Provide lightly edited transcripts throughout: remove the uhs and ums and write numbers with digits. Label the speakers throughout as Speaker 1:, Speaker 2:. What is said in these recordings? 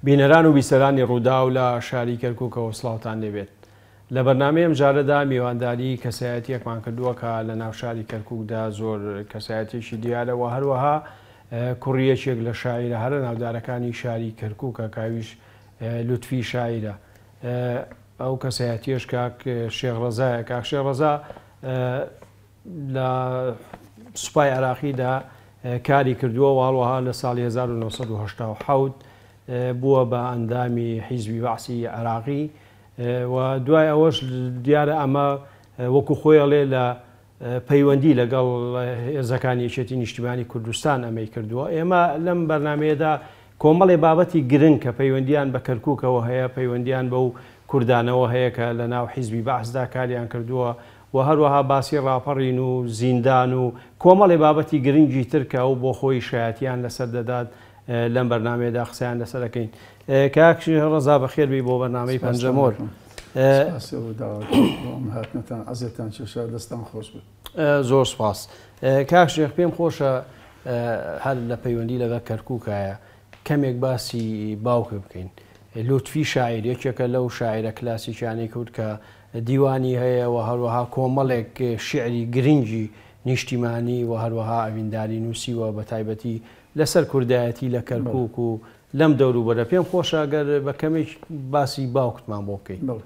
Speaker 1: بینەران و بیسەرانی ڕووداو لە شاری کەرکووکەوە سڵاوتان لێبێت. لە بەرنامەی ئەمجارەدا میوانداری کەسایەتیەکمان کردووە کە لە ناو شاری کەرکووکدا زۆر کەسایەتیەکی دیارە و هەروەها کوڕی یەکێک لە شاعیرە هەرە ناودارەکانی شاری کەرکووکە کە ئەویش لوتفی شاعیرە. ئەو کەسایەتیەش کاک شێخ ڕەزایە. کاک شێخ ڕەزا لە سوپای عێراقیدا کاری کردووە و هەروەها لە ساڵی 1987 بووە بە ئەندامی حیزبی بەعسی عێراقی و دوای ئەوەش دیارە ئەمە وەکو خۆی ئەڵێ لە پەیوەندی لەگەڵ هێزەکانی یەکێتی نیشتیمانی کوردستان ئەمەی کردووە. ئێمە لەم بەرنامەیەدا کۆمەڵێ بابەتی گرنگ کە پەیوەندیان بە کەرکوکەوە هەیە، پەیوەندیان بەو کوردانەوە هەیە کە لە ناو حیزبی بەعسدا کاریان کردووە و هەروەها باسی ڕاپەڕین و زیندان و کۆمەڵێ بابەتی گرنگی تر کە ئەو بۆ خۆی شایەتیان لەسەر دەدات لەم بەرنامەیەدا قسەیان لەسەر ئەکەین. کاک ڕەزا بەخێر بێی بۆ بەرنامەی پەنجەمۆر.
Speaker 2: سپاس ئێوە داوەتان بۆ ئەم هاتنەتان عەزێتان کێشا دەستان خۆش بێت.
Speaker 1: زۆر سپاس. کاک شێخ پێم خۆشە هەر لە پەیوەندی لەگەڵ کەرکووکایە کەمێک باسی باوکت بکەین. لوتفی شاعیر یەکێکە لەو شاعیرە کلاسیکیانەی کورد کە دیوانی هەیە و هەروەها کۆمەڵێک شیعری گرنگی نیشتیمانی و هەروەها ئەوینداری نووسیوە بە تایبەتی لەسەر کوردایەتی لە کەرکووک و لەم دەوروبەرە. پێم خۆشە گەر بە کەمێک باسی باوکتمان بۆ بکەی.
Speaker 2: بەڵێ.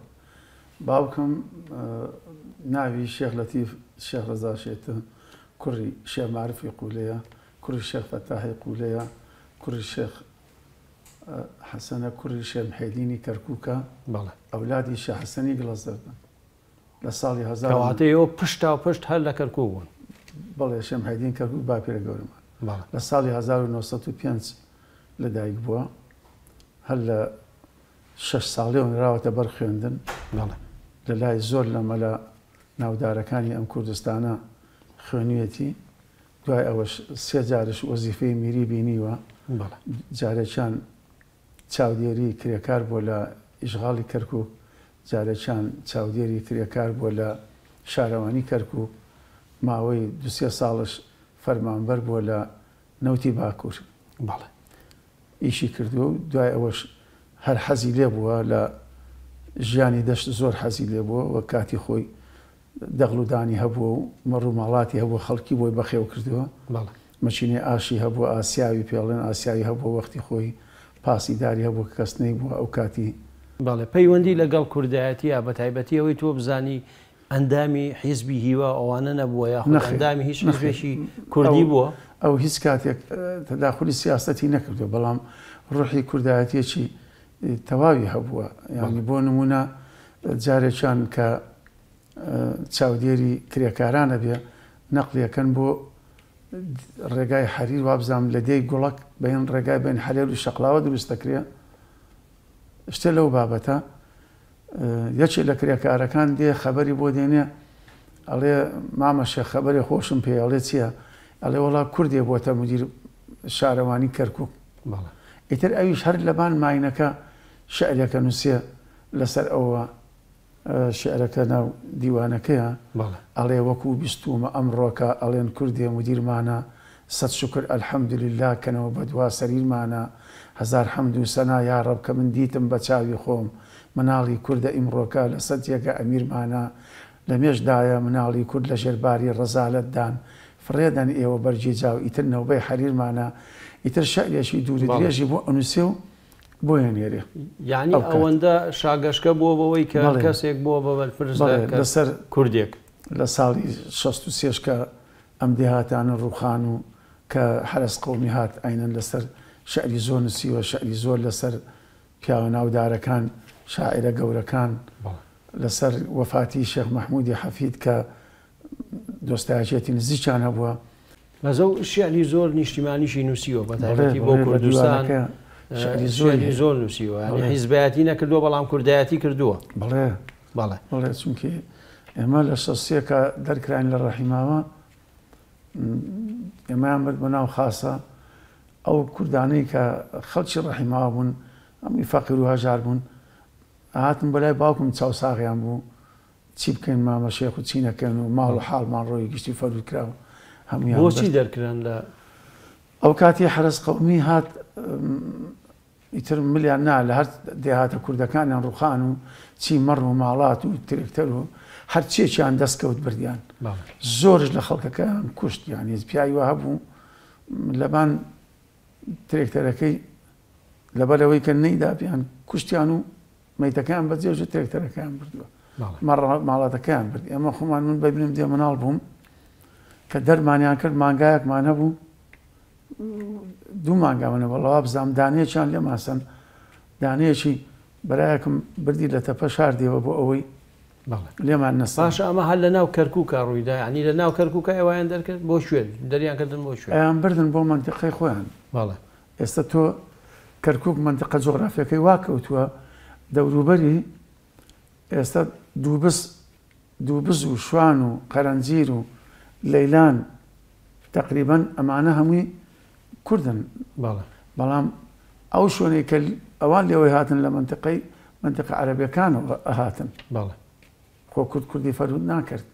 Speaker 2: باوکم ناوی شێخ لەتیف شێخ ڕەزا شێتە، کوڕی شێخ مارفی قولەیە، کوڕی شێخ فەتاحی قولەیە، کوڕی شێخ حەسەنە، کوڕی شێخ محێدینی کەرکووکە، ئەولادی شێخ حەسەنی گڵەزەردن. لە ساڵی هەزار.
Speaker 1: کەواتە ئێوە پشتاوپشت هەر لە کەرکووک بوون؟
Speaker 2: بەڵێ، شێخ محێدین کەرکووک باپیرە گەورەمان. لە ساڵی 1905 لە دایک بووە. هەر لە شەش ساڵیەوە نراوەتە بەر خوێندن. لە لای زۆر لە مەلا ناودارەکانی ئەم کوردستانە خوێنویەتی. دوای ئەوەش سێ جارش وەزیفەی میری بینیوە. جارێکیان چاودێری کرێکار بووە لە ئیشغاڵی کەرکوک، جارێکیان چاودێری کرێکار بووە لە شارەوانی کەرکوک، ماوەی دوو سێ ساڵش فەرمانبەر بووە لە نەوتی باکور.
Speaker 1: بەڵێ.
Speaker 2: ئیشی کردووە و دوای ئەوەش هەر حەزی لێ بووە لە ژیانی دەشت زۆر حەزی لێ بووە و کاتی خۆی دەغڵ و دانی هەبووە و مەڕ و ماڵاتی هەبووە خەڵکی بۆی بەخێو کردووە.
Speaker 1: بەڵێ.
Speaker 2: مەکینەی ئاشی هەبووە ئاسیاوی پێڵێن ئاسیاوی هەبووە وەختی خۆی پاسی داری هەبووە کە کەس نەیبووە ئەو کاتی.
Speaker 1: بەڵێ پەیوەندی لە گەڵ کوردایەتیا بە تایبەتی ئەوەی تۆ بزانی ئەندامی حیزبی هیوا و ئەوانە نەبووە یاخود
Speaker 2: نەخێر
Speaker 1: ئەندامی هیچ
Speaker 2: نەخێر
Speaker 1: حیزبێکی
Speaker 2: ئەو
Speaker 1: کوردی بووە؟
Speaker 2: ئەو هیچ کاتێک تەداخولی سیاسەتی نەکردووە بەڵام ڕوحی کوردایەتیەکی تەواوی هەبووە یانی بۆ نموونە جارێکیان کە چاودێری کرێکارانە بێ نەقلیەکەن بۆ ڕێگای حەریر وابزانم لە دێی گوڵک بەین ڕێگای بین حەلێل و شەقلاوە دروست دەکرێ شتێ لەو بابەتە یەکێ لە کرێکارەکان دێ خەبەری بۆ دێنێ ئەڵێ مامە شێخ خەبەرێ خۆشم پێ ئەڵێ چییە ئەڵێ وەڵا کوردێ بۆتە مدیر شارەوانی کەرکک ئیتر ئەویش هەر لەبان ماینەکە شعرێکە نووسێ لەسەر ئەوە شیعرەکە ناو دیوانەکەیە ئەڵێ وەکوو بیستوومە ئەمڕۆکە ئەڵێن کوردێ مودیرمانە سەت شوکر الحمدللە کەنەوە بەدوا سەریرمانە هەزار حەمد و سەنا یاڕەب کە من دیتم بە چاوی خۆم مناڵی کوردە ئیمڕۆکە لە سەت جێگە ئەمیرمانە لە مێژ دایە مناڵی کورد لە ژێر باری ڕەزالەت دان فڕێ دەن ئێوە بەرگی جاو ئیتر نەوبەی حەریرمانە ئیتر شعرێکی دوور و درێژی بۆ ئەنووسێ و بۆیە نێرێ.
Speaker 1: یانی ئەوەندە شاگەشکە بووە بەوەی کە کەسێک بووە بە بەرپرس لە کوردێک.
Speaker 2: لە ساڵی 63 کە ئەم دێهاتانە ڕووخان و کە حەرەس قەومی هات عەینەن لەسەر شعری زۆر نووسیوە، شعری زۆر لەسەر پیاوە ناودارەکان، شاعیرە گەورەکان، لەسەر وەفاتی شێخ مەحموودی حەفید کە دۆستایەکێتی نزیکیان هەبووە.
Speaker 1: بەزە و شیعری زۆر نیشتیمانیشی نووسیوە بە تایبەتی بۆ کوردستان شیعری زۆری زۆر نووسیوە یانی حیزبایەتی نەکردووە بەڵام کوردایەتی کردووە.
Speaker 2: بەڵێ
Speaker 1: بەڵێ
Speaker 2: بەڵێ چونکی ئێمە لە شەستێ کە دەرکراین لە ڕەحیماوە ئێمەیان برد بۆ ناو خاسە ئەو کوردانەی کە خەڵکی ڕەحیماوە بوون هەمووی فەقیر و هەژار بوون هاتن بۆ لای باوکم چاوساغیان بوو چی بکەین مامە شێخ و چی نەکەین و ماڵ و حاڵمان ڕۆی گشتی فەرود کرا و هەموویان
Speaker 1: بۆچی دەرکران لە
Speaker 2: ئەو کاتی حەرەس قەومی هات. ئیتر ملیان نا لە هەر دێهاتە کوردەکانیان ڕوخان و چی مەڕ و ماڵات و ترکتەر و هەرچیەکیان دەست کەوت بردیان. زۆرش لە خەڵکەکەیان کوشت، یانی پیاوی وا هەبوو لەبان ترێکتەرەکەی لەبەرەوەی کە نەیدا پیان کوشتیان و مەیتەکەیان بەجێ و ترێکتەرەکەیان بردووە ماڵاتەکەیان برد. ئێمە خۆمان من بەبینم دێ مناڵ بووم کە دەرمانیان کرد مانگایەکمان هەبوو، دوو مانگامنە وەڵا وابزانم دانەیەکیان لێمان سەند، دانەیەکی برایەکم بردی لە تەپە شاردیەوە بۆ ئەوەی لێمان نەسەن.
Speaker 1: باشە ئەمە هەر لە ناو کەرکووکا ڕوویدا، یانی لە ناو کەرکووکا ئێوەیان دەرکرد بۆ کوێ دەریان کردن بۆ کوێ؟
Speaker 2: ئەیان بردن بۆ مەنتیقەی خۆیان.
Speaker 1: بەڵێ.
Speaker 2: ئێستا تۆ کەرکووک مەنتیقە جوغرافیەکەی وا کەوتووە دەوروبەری ئێستا دووبز دووبز و شوان و قەرەنجیر و لەیلان تەقریبەن ئەمانە هەمووی کوردن.
Speaker 1: بەڵێ.
Speaker 2: بەڵام ئەو شوێنەی کە ئەوان لێوەی هاتن لە مەنتقەی مەنتقە عەرەبیەکانەوە ئەهاتن.
Speaker 1: بەڵێ.
Speaker 2: خۆ کورد کوردی فەرهود ناکرد.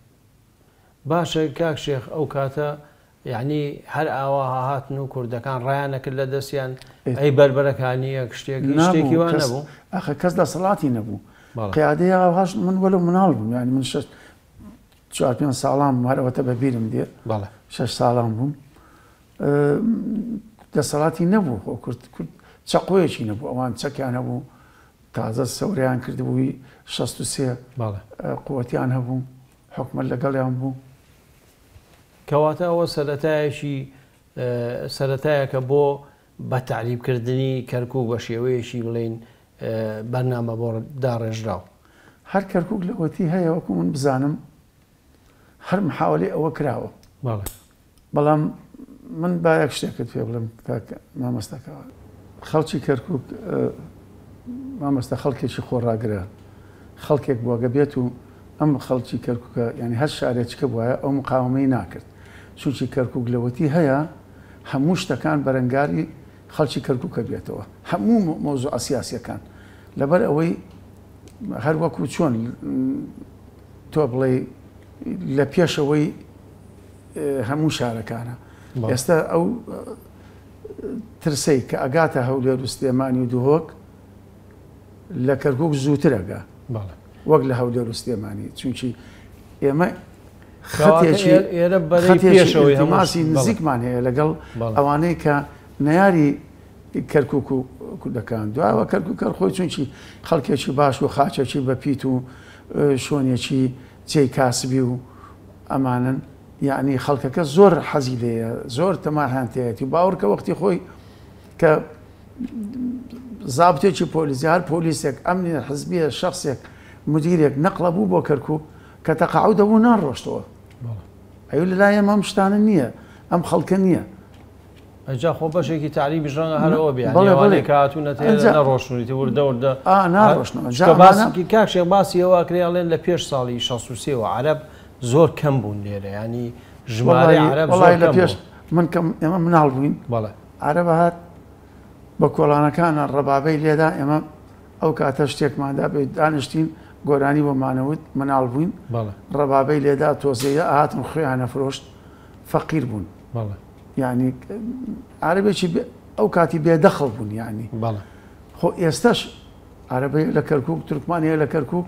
Speaker 1: باشە کاک شێخ ئەو کاتە یەعنی هەر ئاوا هاتن و کوردەکان ڕایان نەکرد لە دەستیان ئەی بەربەرەکانیەک شتێک هیچ شتێکی
Speaker 2: نابوو
Speaker 1: وا
Speaker 2: کەس
Speaker 1: نەبوو؟
Speaker 2: ئاخە کەس دەسەڵاتی نەبوو.
Speaker 1: بەڵێ.
Speaker 2: قیادەی ئاواش من وەلو مناڵ بووم یانی من شەش چوار پێنج ساڵان بووم هەر ئەوەتە بە بیرم دێ.
Speaker 1: بەڵێ.
Speaker 2: شەش ساڵان بووم. دەسەڵاتی نەبوو خۆ کورد کورد چەقۆیەکی نەبوو ئەوان چەکیان هەبوو تازە سەوریان کردبووی 63
Speaker 1: بەڵێ.
Speaker 2: قوتیان هەبوو حکومەت لەگەڵیان بوو.
Speaker 1: کەواتە ئەوە سەرەتایەکی سەرەتایەکە بۆ بە تەعریبکردنی کەرکوک بە شێوەیەکی بڵێین بەرنامە بۆ داڕێژراو.
Speaker 2: هەر کەرکوک لەوەتی هەیە وەکو من بزانم هەر محاوەلەی ئەوە کراوە.
Speaker 1: بەڵێ.
Speaker 2: بەڵام من با یەک شتێکت پێ بڵێم کاک مامۆستا کاوە. خەڵکی کەرکوک مامۆستا خەڵکێکی خۆڕاگرە، خەڵکێک بووە گە بێت و ئەم خەڵکی کەرکوکە یانی هەر شارێچکە بوایە ئەو مقاومەی ناکرد، چونکی کەرکوک لەوەتی هەیە هەموو شتەکان بەرەنگاری خەڵکی کەرکوکە بێتەوە هەموو مەوزوعە سیاسیەکان لەبەر ئەوەی هەر وەکو چۆن تۆ بڵێ لە پێشەوەی هەموو شارەکانە ئێستا ئەو ترسەی کە ئەگاتە هەولێر و سلێمانی و دهۆک لە کەرکک زووتر ئەگا وەک لە هەولێر و سلێمانی چونکی ئێمە خەتێکی خەتێکی نزیکمان هەیە لەگەڵ ئەوانەی کە نەیاری کەرکک و کوردەکان دواوە کەرکک خۆی چونکی خەڵکێکی باش و خاچێکی بە پیت و شۆنێکی جێی کاسبی و ئەمانن یەعنی خەڵکەکە زۆر حەزی لێیە زۆر تەماحیان تێیەتی باوەڕکە وەختی خۆی کە زابتێکی پۆلیس هەر پۆلیسێک ئەمنی حزبیە شخصێک مدیرێک نەقڵە بوو بۆ کەرکک کە تەقاعود دەبوو ناڕۆشتەوە ئەو لە لای ئێمە ئەم شتانە نییە ئەم خەڵکە نییە.
Speaker 1: ئەجا خۆ بەشێکی تەعریبیش ڕەنگە هەر ئەوە بێ
Speaker 2: بەڵێ بەڵێ
Speaker 1: ئەوانەی کە هاتوونەتە ئێرە
Speaker 2: ئەنجا
Speaker 1: نەڕۆشتوونیتی وردە وردە
Speaker 2: ئا ناڕۆشتنەوە جا
Speaker 1: چونکە
Speaker 2: ئەمانە
Speaker 1: باسی کاک شێخ باسی ئەوە ئەکرێ ئەڵێن لە پێش ساڵی 63 وە عەرەب زۆر کەم بوون لێرە یانی ژمارەی
Speaker 2: وەڵی
Speaker 1: عەرەب زۆر
Speaker 2: وەڵی لە
Speaker 1: کەم
Speaker 2: پێش
Speaker 1: بوو.
Speaker 2: من کەم ئێمە مناڵ بووین
Speaker 1: بەڵێ.
Speaker 2: عەرەب هات بە کۆڵانەکانە ڕەبابەی لێدا ئێمە ئەو کاتە شتێکماندا بێ دانیشتین گۆرانی بۆ مانەوت مناڵ بووین
Speaker 1: بەڵێ.
Speaker 2: ڕەبابەی لێدا تۆزێ ئەهاتن خوێیان ئەفرۆشت فەقیر بوون.
Speaker 1: بەڵێ.
Speaker 2: یعنی عەرەبێکی ئەو کاتی بێدەخڵ بوون یعنی.
Speaker 1: بەڵێ.
Speaker 2: خۆ ئێستاش عەرەبەیە لە کەرکوک تورکمان هەیە لە کەرکوک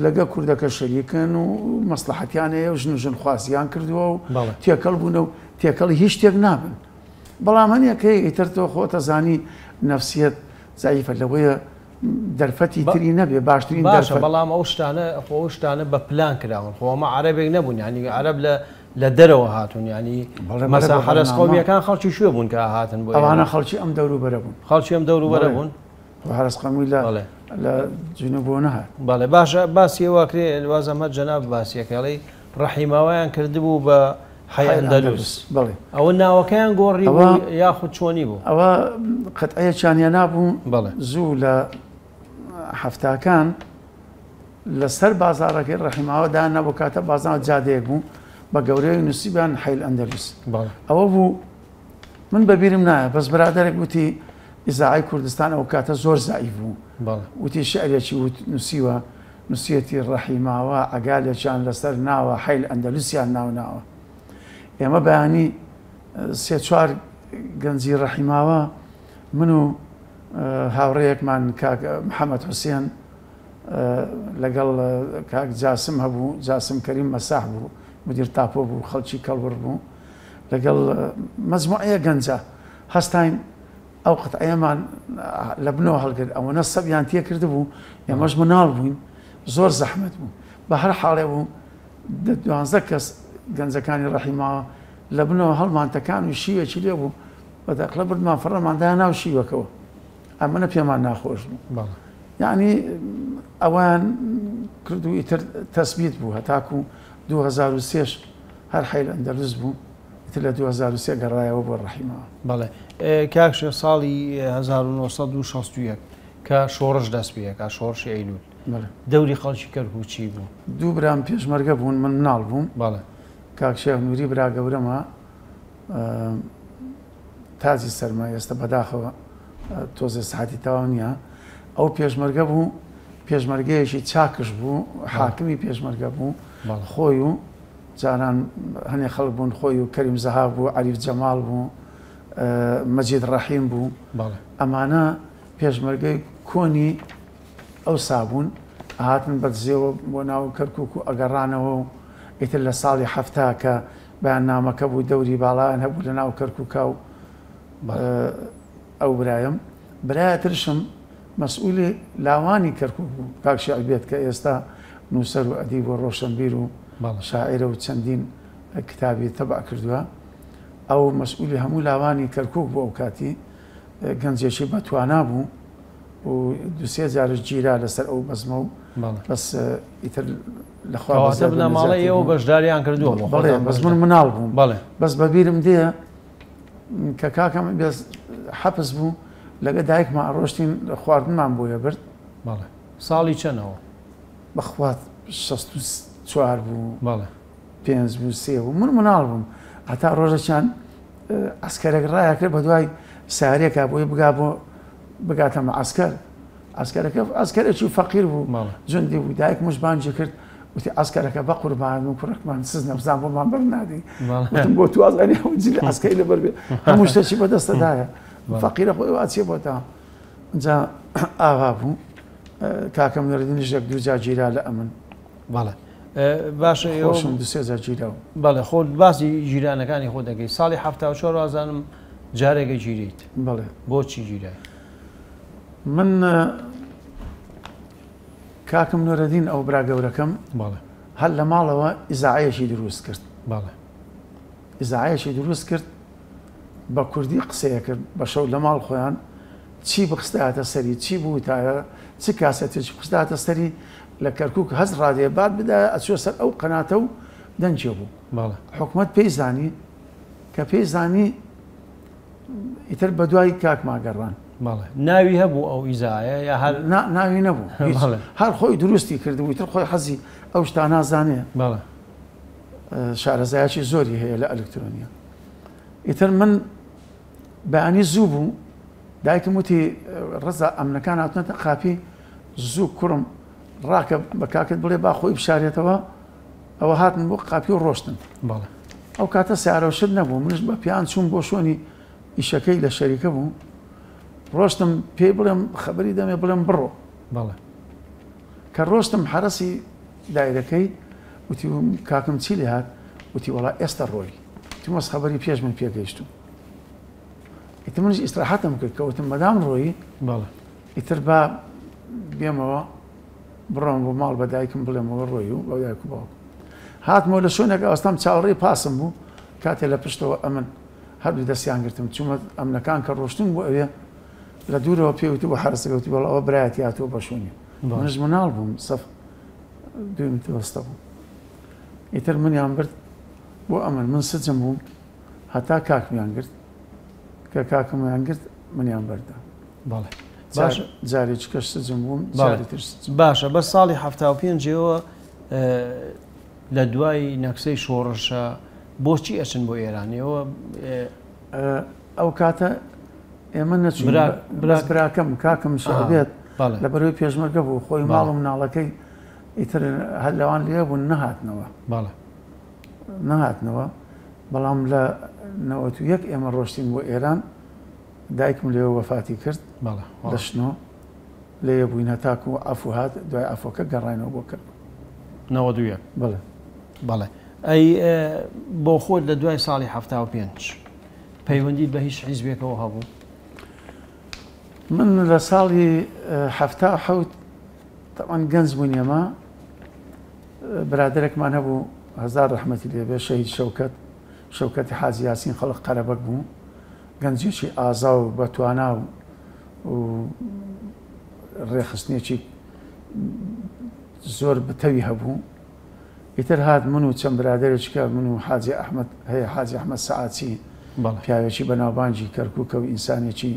Speaker 2: لەگە کوردەکە شەریکن و مەسلحەتیان هەیە و ژن و ژن خوازیان کردووە و
Speaker 1: بەڵێ.
Speaker 2: تێکەڵ بوون و تێکەڵی هیچ شتێک نابن. بەڵام هەنێک هەیە ئیتر تۆ خۆتە زانی نەفسیەت زەعیفە لەوەیە دەرفەتی تری نەبێ باشترین
Speaker 1: باشە
Speaker 2: دەرفەت.
Speaker 1: بەڵام ئەو شتانە خۆ ئەو شتانە بە پلان کراون خۆ ئەمە عەرەبێک نەبوون یعنی عەرەب لە لە دەرەوە هاتوون یعنی
Speaker 2: بەڵێ، بەڵێ،
Speaker 1: مەسەلەن
Speaker 2: بە
Speaker 1: حەرەس
Speaker 2: بەرنامە.
Speaker 1: قەومیەکان خەڵکی کوێ بوون کە هاتن بۆ
Speaker 2: ئەوانە
Speaker 1: ئێرە؟
Speaker 2: خەڵکی ئەم دەوروبەرە بوون.
Speaker 1: خەڵکی ئەم دەوروبەرە
Speaker 2: بەڵێ.
Speaker 1: بوون؟
Speaker 2: خۆ حەرەس قەومی لە
Speaker 1: بەڵێ.
Speaker 2: لە جنوبەوە نەهات.
Speaker 1: بەڵێ باشە باسی ئەوە کرێ وازم هەر جەناب باسیەکە ئەڵێی ڕەحیماوایان کردبوو بە حەی
Speaker 2: حەی
Speaker 1: ئەندەلوس.
Speaker 2: ئەندەلوس، بەڵێ.
Speaker 1: ئەوە ناوەکەیان گۆڕی
Speaker 2: ئەوە
Speaker 1: بوو یاخود چۆنی بوو؟
Speaker 2: ئەوە قەتعەیەکیان هێنابوو
Speaker 1: بەڵێ.
Speaker 2: زوو لە حەفتاکان لەسەر بازاڕەکەی ڕەحیماوە دانا بۆ کاتە بازاڕ جادەیەک بوو بە گەورەی نووسیبان حەیل ئەندەلوس.
Speaker 1: بەڵێ.
Speaker 2: ئەوە بوو من بەبیرم نایە بەس برادەرێک وتی ئیزاعی کوردستان ئەو کاتە زۆر زەعیف بوو.
Speaker 1: بەڵێ.
Speaker 2: وتی شعرێکی وت نووسیوە نووسیەتی ڕەحیماوە عەگالێکیان لەسەر ناوە حەیل ئەندەلوسیان ناو ناوە. ئێمە بەیانی سێ چوار گەنجی ڕەحیماوە من و هاوڕێیەکمان کاک محەمەد حوسێن لەگەڵ کاک جاسم هەبوو، جاسم کەریم مەساح بوو، مدیر تاپۆ بوو، خەڵکی کەڵوڕ بوو، لەگەڵ مەجموعەیە گەنجە هەستاین ئەو قەتعەیەمان لە بنەوە هەڵگرت، ئەوەنە سەبیان تێ کردبوو، ئێمەش مناڵ بووین، زۆر زەحمەت بوو. بە هەر حاڵێ بوو 12 کەس گەنجەکانی ڕەحیماوە لە بنەوە هەڵمان تەکان و شیوێکی لێ بوو، بە دەقلە بردمان فڕەمان دا ناو شیوەکەوە. ئەمەنە پێمان ناخۆش بوو. یعنی ئەوان کرد و ئیتر تەسبیت بوو هەتاکو 2003 هەر حەیل ئەندەلوس بوو، ئیتر لە 2003 گەڕایەوە بۆ ڕەحیمەوە.
Speaker 1: بەڵێ کاک شێخ، ساڵی 1961 کە شۆڕش دەست پێکا، شۆڕشی ئەیلول، دەوری خەڵکی کەرکوک چی بوو؟
Speaker 2: دوو برام پێشمەرگە بوون، من مناڵ بووم.
Speaker 1: بەڵێ.
Speaker 2: کاک شێخ نوری برا گەورەمە تاجی سەرمە، ئێستا بەداخەوە تۆزێ ساعتی تەواو نییە. ئەو پێشمەرگە بوو، پێشمەرگەیەکی چاکش بوو، حاکمی پێشمەرگە بوو، خۆی و جاران هەنێ خەڵک بوون، خۆی و کەریم زەهاب بوو، عەریف جەماڵ بوو، مەجید ڕەحیم بوو. ئەمانە پێشمەرگەی کۆنی ئەو سابوون، هاتن بەدزێەوە بۆ ناو کەرکوک و ئەگەڕانەوە و ئیتر لە ساڵی 70 کە بەیاننامەکە بوو دەوری باڵایان هەبوو لە ناو کەرکوکا و ئەو برایم برایە ترشم مەسئولی لاوانی کەرکوک بوو، کاک شێعر بێت کە ئێستا نووسەر و ئەدیب و ڕۆشنبیر و شاعیرە و چەندین کتابی تەبع کردووە. ئەو مەسئولی هەموو لاوانی کەرکوک بوو. ئەو کاتی گەنجێکی بەتوانا بوو و دوسێ جارش گیرا لەسەر ئەو بەزمە و بەس ئیتر لەخوا
Speaker 1: بنەماڵەی ئێوە بەشداریان کردووە.
Speaker 2: بەڵێ، بەس من مناڵ بووم. بەس بەبیرم دێ کە کاکەم بێز حەپس بوو، لەگە دایکمان ڕۆشتین خواردنمان بۆیە برد.
Speaker 1: بەڵێ. ساڵی چەنەوە؟
Speaker 2: بەخوا 64 بوو. بەڵێ. 5 بوو، 3 بوو. من مناڵ بووم. هەتا ڕۆژەکیان ئەسکەرێک ڕایە کرد بە دوای سارێکا بۆی بگا بۆ بگاتە مەعەسکەر. ئەسکەرەکە ئەسکەرێکی فەقیر بوو، جوندی بوو. دایکمش بانگی کرد، وتی ئەسکەرەکە بە قوربان و کوڕەکمان سز نەبزان بۆمان بەرنادەی. وتم بۆ تو ئازانی هەموو جلی ئەسکەری لەبەر بێ، هەموو شتێکی بەدەستەدایە، فەقیرە خۆی وا چیە بۆ تا. ئینجا ئاوا بوو. کاکەم نوێردینیش یەک دوو جار گیرا لە ئەمن.
Speaker 1: بەڵێ باشە.
Speaker 2: خۆشم دوو سێ جار گیرا.
Speaker 1: بەڵێ، خۆ باسی گیرانەکانی خۆ دەکەی. ساڵی 74 وازانم جارێکە گیریت.
Speaker 2: بەڵێ.
Speaker 1: بۆچی گیرای؟
Speaker 2: من کاکم نوێردین ئەو برا گەورەکەم هەر لە ماڵەوە ئیزاعەیەکی دروست کرد.
Speaker 1: بەڵێ.
Speaker 2: ئیزاعەیەکی دروست کرد، بە کوردی قسەیە کرد بە شەو لە ماڵ خۆیان، چی بخستایەتە سەری، چی بوتایە، چ کاسەتێکی بخستایەتە سەری لە کەرکوک هەست ڕادێ باد بدایە ئەچوە سەر ئەو قەناتە و دەنگێ بوو. حکومەت پێی زانی، کە پێی زانی ئیتر بە دوای کاکما گەڕان.
Speaker 1: ناوی هەبوو ئەو ئیزایە یا هەر
Speaker 2: ناوی نەبوو؟ هەر خۆی دروستی کردبوو، ئیتر خۆی حەزی ئەو شتا نازانێ. شارەزایەکی زۆری هەیە لە ئەلکترۆنیا. ئیتر من بەیانی زوو بوو، دایکم وتی ڕەزا ئەمنەکان هاتنەتە قاپی، زوو کوڕم ڕاکە بە کاکت بڵێ با خۆی بشارێتەوە. ئەوە هاتن بۆ قاپی و ڕۆشتن. ئەو کاتە سیارەوشت نەبوو، منش بە پیان چووم بۆ شوێنی ئیشەکەی لە شەریکە بوو، ڕۆشتم پێی بڵێم خەبەری دەمێ بڵێم بڕۆ. کە ڕۆشتم حەرەسی دایرەکەی وتی کاکم چی لێ هات؟ وتی وەڵا ئێستا ڕۆی. وتم وەس خەبەری پێش من پێگەیشتم. ئیتر منیش ئیسراحەتم کرد کە وتم مەدام ڕۆیی ئیتر با بێمەوە بڕۆم بۆ ماڵ بە دایکم بڵێمەوە ڕۆی و بە دایک و باوکم. هاتمەوە لە شوێنێک ئەوەستام چاوەڕێی پاسم بوو، کاتێ لە پشتەوە ئەمن هەردوو دەستیان گرتم چوومە ئەمنەکان کە ڕۆشتن بۆ ئەوێ لە دوورەوە پێی وتبوو حەرەسەکە وتی بەڵێ ئەوە برایەتی هاتووە بە شوێنی. منش مناڵ بووم، سەف دووی متوەستە بووم. ئیتر منیان برد بۆ ئەمن، من سجم بووم هەتا کاکمیان گرت، کە کاکمیان گرت منیان بەردا.
Speaker 1: بەڵێ.
Speaker 2: باشە جارێکی کەش سجم بووم، جارێکی تر سجم.
Speaker 1: باشە، بەس ساڵی 75ەوە لە دوای نەکسەی شۆڕشە بۆچی ئەچن بۆ ئێرانەوە؟
Speaker 2: ئەو کاتە ئێمە نەچووین. بەس براکەم کاکم شعبێت لە بەرەوەی پێشمەرگە بوو، خۆی ماڵ و مناڵەکەی ئیتر هەر لەوان لێ بوون نەهاتنەوە. نەهاتنەوە. بەڵام لە 91 ئێمە ڕۆشتین بۆ ئێران، دایکم لێوە وەفاتی کرد. لە شنۆ لەوێ بووین هەتاکو عەفو هات، دوای عەفوەکە گەڕاینەوە بۆ کەرکوک.
Speaker 1: 91.
Speaker 2: بەڵێ.
Speaker 1: بەڵێ. ئەی بۆ خۆت لە دوای ساڵی 75 پەیوەندیت بە هیچ حیزبێکەوە هەبوو؟
Speaker 2: من لە ساڵی 77 تەبعەن گەنج بووین ئێمە، برادەرێکمان هەبوو هەزار ڕەحمەتی لێ بێ، شەهید شەوکەت، شەوکەتی حاجی یاسین خەڵک قەرەبەگ بوو، گەنجێکی ئازا و بەتوانا و ڕێکخستنێکی زۆر بتەوی هەبوو. ئیتر هات من و چەند برادەرێکی کە من و حاجی ئەحمەد هەیە، حاجی ئەحمەد سەعاچی پیاوێکی بەناوبانگی کەرکووکە و ئینسانێکی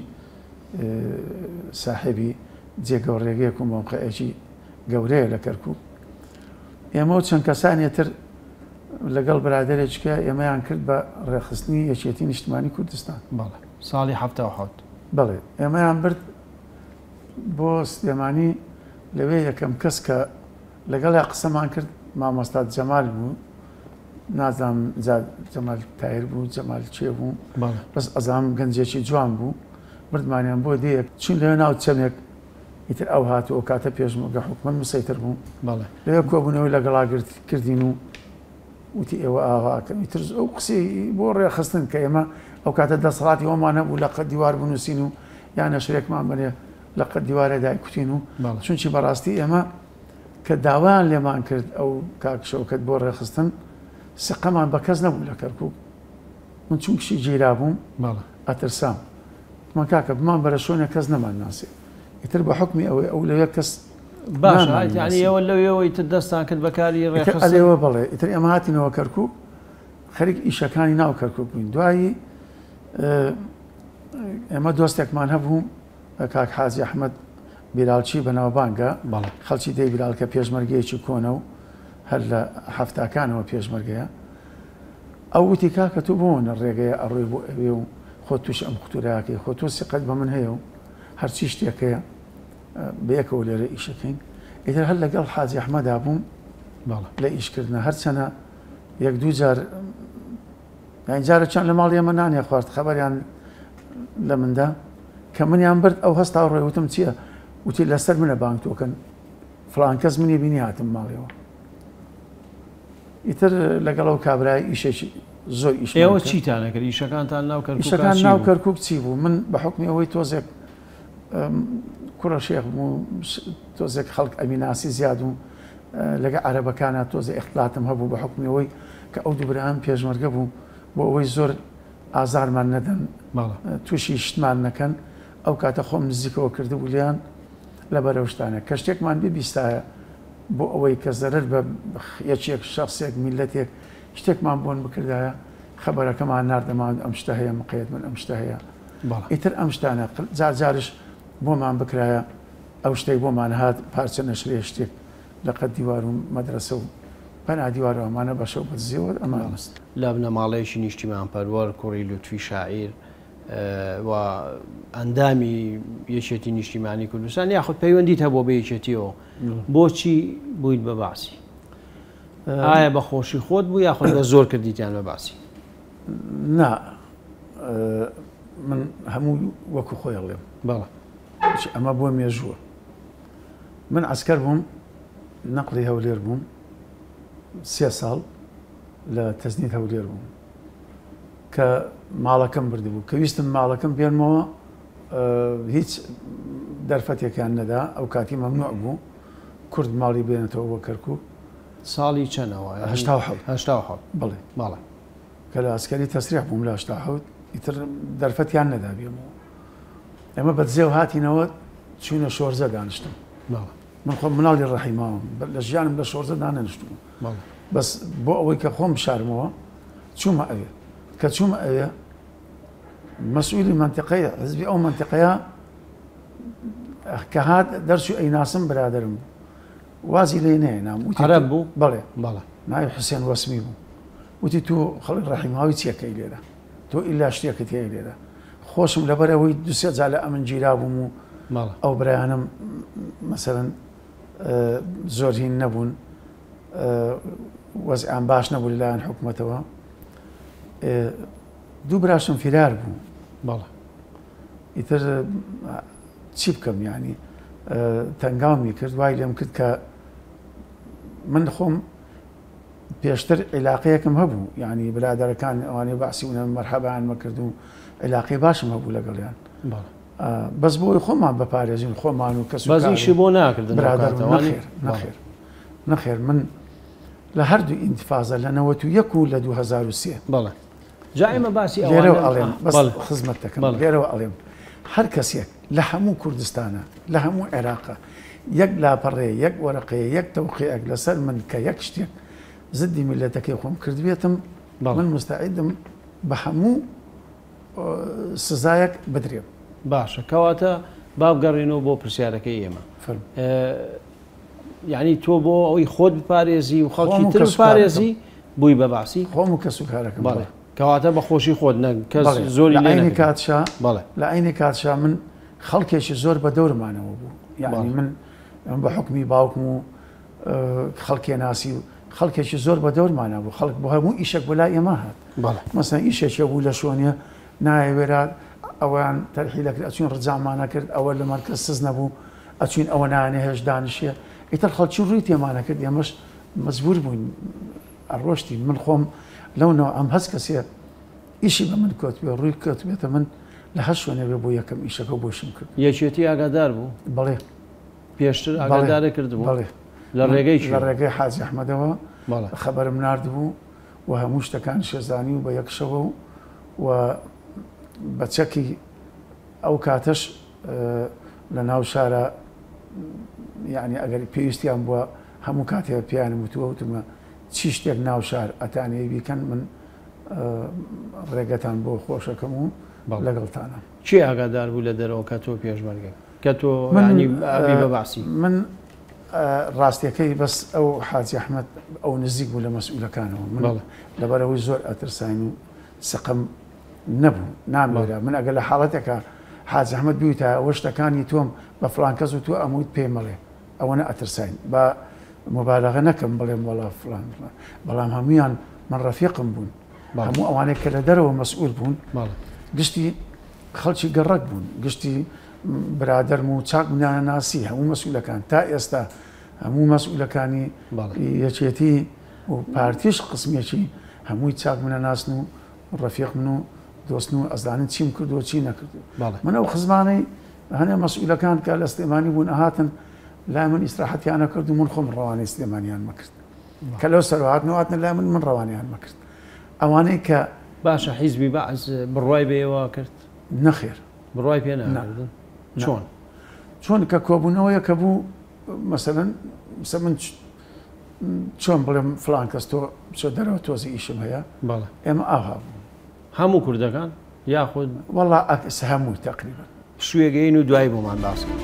Speaker 2: ساحێبی جێگە و ڕێگەیەک و مەوقعێکی گەورەیە لە کەرکووک. ئێمە و چەند کەسانی تر لەگەڵ برادەرێکی کە ئێمەیان کرد بە ڕێکخستنی یەکێتی نیشتمانی کوردستان.
Speaker 1: بەڵێ ساڵی 77.
Speaker 2: بەڵێ ئێمەیان برد بۆ سلێمانی، لەوێ یەکەم کەس کە لەگەڵیا قسەمان کرد مامۆستا جەمال بوو، نازانم جا جەمال تایر بوو جەمال کێ بوو، بەس ئەزانم گەنجێکی جوان بوو. بردمانیان بۆ دێیەک، چوین لەوێ ناو چەمێک، ئیتر ئەو هات و ئەو کاتە پێشمەرگە حکومەت مسەیتر بوو. لەوێ کۆبوونەوەی لەگەڵا کردین و وتی ئێوە ئاوا ئەکەن. ئیتر ئەو قسەی بۆ ڕێخستن کە ئێمە ئەو کاتە دەسەڵاتی ئەومان هەبوو لە قەد دیوار بنووسین و یا نەشرێکمان بنێ لە قەد دیوارێ دایکوتین و چونکی بەڕاستی ئێمە کە داوایان لێمان کرد ئەو کاک شەوکەت بۆ ڕێخستن سقەمان بە کەس نەبوو لە کەرکووک. من چونکشی گیرا بووم ئەترسام. وتمان کاکە بمان بەرە شوێنێک کەس نەمان ناسێ. ئیتر بە حوکمی ئەوەی ئەو لەوێ کەس
Speaker 1: باشە یعنی ئێوە لەوێوە ئیتر دەستان کرد بە کاری ڕێکخستن؟
Speaker 2: ئەلێوە بەڵێ ئیتر ئێمە هاتینەوە کەرکووک، خەریک ئیشەکانی ناو کەرکووک بووین. دوایی ئێمە دۆستێکمان هەبوو کاک حاجی ئەحمەد بیرالچی بەناوبانگە، خەڵکی دێی بیرالکە، پێشمەرگەیەکی کۆنە و هەر لە حەفتاکانەوە پێشمەرگەیە. ئەو وتی کاکە تۆ بۆ نە ڕێگەیە ئەڕۆی بۆ ئەوێ و خۆت تووشی ئەم خوتورەکەی، خۆ تۆ سیقەت بە من هەیە و هەرچی شتێکەیە بەیەکەوە لێرە ئیشەکەین. ئیتر هەر لەگەڵ حاجی ئەحمەدا بووم لە ئیشکردنە، هەرچەنە یەک دوو جار یانی جارێکیان لە ماڵی ئێمە نانیان خوارد، خەبەریان لە مندا کە منیان برد، ئەو هەستا ڕۆی. وتم چییە؟ وتی لەسەر منە بانگ تۆکەن، فڵان کەس منی بینی هاتم ماڵیەوە. ئیتر لەگەڵ ئەو کابرای ئیشێکی زۆر ئیش.
Speaker 1: ئێوە چیتان ئەکرد؟ ئیشەکانتان ناو کەرکووک
Speaker 2: ئیشەکان ناو کەرکووک چی بوو؟ من بە حوکمی ئەوەی تۆزێک کوڕە شێخ بوو، تۆزێک خەڵک ئەمیناسی زیاد و لەگە عەرەبەکانە تۆزێ ئیختلاتم هەبوو بە حوکمی ئەوەی کە ئەو دوو برایان پێشمەرگە بوو، بۆ ئەوەی زۆر ئازارمان نەدەن، تووشی شتمان نەکەن، ئەو کاتە خۆم نزیکەوە کردبوو لێیان لەبەر ئەو شتانە کە شتێکمان ببیستایە بۆ ئەوەی کە زەرەر بە یەکێک، شەخسێک، میللەتێک، شتێکمان بۆن بکردایە، خەبەرەکەمان ناردەمان ئەم شتە هەیە، مقەیەت بن ئەم شتە هەیە. ئیتر ئەم شتانە جار جارش بۆمان بکرایە، ئەو شتەی بۆمان هات پارچە نەشرێ شتێک لە قەد دیوار و مەدرەسە و پەنا دیوار و ئەمانە بە شەو بە دزیەوە ئەمان نووست.
Speaker 1: لە بنەماڵەیەکی نیشتیمانپەروەر، کوڕی لوتفی شاعیر و ئەندامی یەکێتی نیشتیمانی کوردستان، یاخود پەیوەندیت هەبووە بە یەکێتیەوە، بۆچی بوویت بە بەعسی؟ ئایا بە خۆشی خۆت بوو یاخود بە زۆر کردیتیان بە بەعسی؟
Speaker 2: نا، من هەموو وەکو خۆی ئەڵێم.
Speaker 1: بەڵێ.
Speaker 2: ئەمە بۆ مێژووە. من عەسکەر بووم، نەقڵی هەولێر بووم، 3 ساڵ لە تەزنید هەولێر بووم کە ماڵەکەم بردبوو، کە ویستم ماڵەکەم بێنمەوە هیچ دەرفەتێکیان نەدا، ئەو کاتی مەمنوع بوو کورد ماڵی بێنێتەوە بۆ کەرکووک.
Speaker 1: ساڵی چەنەوە؟
Speaker 2: 87.
Speaker 1: 87.
Speaker 2: بەڵێ.
Speaker 1: بەڵێ.
Speaker 2: کە لە ئەسکەری تەسریح بووم لە 87، ئیتر دەرفەتیان نەدا بێمەوە. ئێمە بە دزێو هاتینەوە، چووینە شۆرزە دانیشتم. من خۆم مناڵی ڕەحیماوم، لە ژیانم لە شۆرزە دانەنیشتبووم. بەس بۆ ئەوەی کە خۆم بشارمەوە چوومە ئەوێ. کە چوومە ئەوێ مەسئولی مەنتیقەی حزبی ئەو مەنتیقەیە کە هات دەرچوو ئەیناسم برادەرم بوو، وازی لێ نەهێنام. وتی
Speaker 1: عەرەب بوو؟
Speaker 2: بەڵێ.
Speaker 1: بەڵێ.
Speaker 2: ناوی حوسێن وەسمی بوو. وتی تۆ خەڵک ڕەحیماوی چیەکەی لێرە، تۆ ئیلا شتێکت هەیە لێرە. خۆشم لەبەر ئەوەی دوو سێ جار لە ئەمن گیرا بووم و ئەو برایانم مەسەرەن زۆر هین نەبوون، وەزعیان باش نەبوو لەلایەن حکوومەتەوە. دوو براشم فیرار بوو.
Speaker 1: بەڵێ.
Speaker 2: ئیتر چی بکەم یانی تەنگاومی کرد وای لێم کرد کە من خۆم پێشتر عیلاقەیەکم هەبوو یانی برادەرەکان ئەوانەی بەعسی بوون مەرحەبایان مەکرد و عیلاقەی باشم هەبوو لەگەڵیان بەس بۆی خۆمان بپارێزین خۆمان و کەس
Speaker 1: بەس ئیشی بۆ ناکردن
Speaker 2: برادەر نەخێر نەخێر نەخێر من لە هەردوو ئینتفازە لە 91 و لە 2003
Speaker 1: بەڵێ جا ئێمە باسی
Speaker 2: لێرەوە ئەڵێم بەس خزمەت دەکەم لێرەوە ئەڵێم هەر کەسێک لە هەموو کوردستانە لە هەموو عێراقە یەک لاپەڕێ یەک وەرەقەیە یەک تەوقیعێک لەسەر من کە یەک شتێک زدی میللەتەکەی خۆم کردبێتم من مستعدم بە هەموو سزایەک بدرێم.
Speaker 1: باشە کەواتە با بگەڕێنەوە بۆ پرسیارەکەی ئێمە یعنی تۆ بۆ ئەوەی خۆت بپارێزی و خەڵکی تر بپارێزی بووی بە باسی
Speaker 2: خۆم و کەس و کارەکەم
Speaker 1: بەڵێ کەواتە بە خۆشی خۆت نەک کەس زۆری
Speaker 2: لە عەینی کاتشا بەڵێ لە عەینی کاتشا من خەڵکێکی زۆر بە دەورمانەوە بوو یعنی من بە حکمی باوکم و خەڵکێ ناسی و خەڵکێکی زۆر بە دەورمانە بوو خەڵک بۆ هەموو ئیشێک بۆ لای ئێمە هات مەسەن ئیشێکێ بوو لە شۆنێ نایەوێرا ئەویان تەرحی دەکرد ئەچوین ڕجامانە کرد ئەوە لە مەرکەز سز نەبوو ئەچوین ئەوە نانێ هێش دانیشێ ئیتر خەڵکی ڕووی تێمانە کرد ئێمەش مەجبور بووین ئەڕۆشتین من خۆم لەو نەوعەم هەچ کەسێ ئیشی بە من کۆتبێ ڕووی کەوتبێتە من لە هەر شوێنێ بێ بۆ یەکەم ئیشەکە بۆشم کرد.
Speaker 1: یەکێتی ئاگادار بوو؟
Speaker 2: بەڵێ.
Speaker 1: پێشتر ئاگادارە کردبوو؟
Speaker 2: بەڵێ.
Speaker 1: لە ڕێگەی
Speaker 2: لە ڕێگەی حاجی ئەحمەدەوە خەبەرم ناردبوو و هەموو شتەکان شێزانی و بە یەک شەوە و و بە چەکی ئەو کاتەش لە ناو شارە یعنی ئەگەر پێویستیان بووە هەموو کاتێ پێیانم وتووە وتمە چی شتێک ناو شار ئەتانەوێ بیکەن من ڕێگەتان بۆ خۆشەکەم و لەگەڵتانە.
Speaker 1: کێ ئاگادار بوو لە دەرەوە کە تۆ پێشمەرگەی کە تۆ یانی ئەبی بە بەعسی؟
Speaker 2: من ڕاستیەکەی بەس ئەو حاجی ئەحمەد ئەو نزیک بوو لە مەسئولەکانەوە من لەبەرئەوەی زۆر ئەترساین و سقم نەبوو ناموێرا من ئەگەر لە حاڵەتێکا حاجی ئەحمەد بویتایە ئەوە شتەکانی تۆم بە فڵان کەس وتووە ئەموت پێی مەڵێ ئەوەنە ئەترساین با موبالەغە نەکەم بڵێم وەڵا فڵان فڵان بەڵام هەموویان من ڕەفیقم بوون هەموو ئەوانەی کە لە دەرەوە مەسئول بوون گشتی خەڵکی گەڕەک بوون گشتی برادەرم و چاک منیانە ناسی هەموو مەسئولەکان تا ئێستا هەموو مەسئولەکانی یەکێتی و پارتیش قسمێکی هەمووی چاک منە ناسن و ڕەفیق من و دۆستن و ئەزانن چیم کردووە چی نەکردو من ئەو خزمانەی هەنێ مەسئولەکان کە لە سلێمانی بوون ئەهاتن لای من ئیسراحەتیانە کرد و من خۆم ڕەوانەی سلێمانیان مەکرد کە لەو سەر هاتن و هاتنە لای من من ڕەوانیان مەکرد ئەوانەی کە
Speaker 1: باشە حیزبی بەعس بڕوای بە ئێوە کرد؟
Speaker 2: نەخێر
Speaker 1: بڕوای پێ ناکردن چۆن؟
Speaker 2: چۆن کە کۆبوونەوەیە کە بوو مەسەلەن من چۆن بڵێم فلان کەس تۆ بچۆ دەرەوە تۆزی ئیشم هەیە ئێمە ئاها بوو
Speaker 1: هەموو کوردەکان یاخود
Speaker 2: وەڵا ئەکس هەمووی تەقریبا.
Speaker 1: پشوویەک ئەین و دوایی بۆمان باس کەن.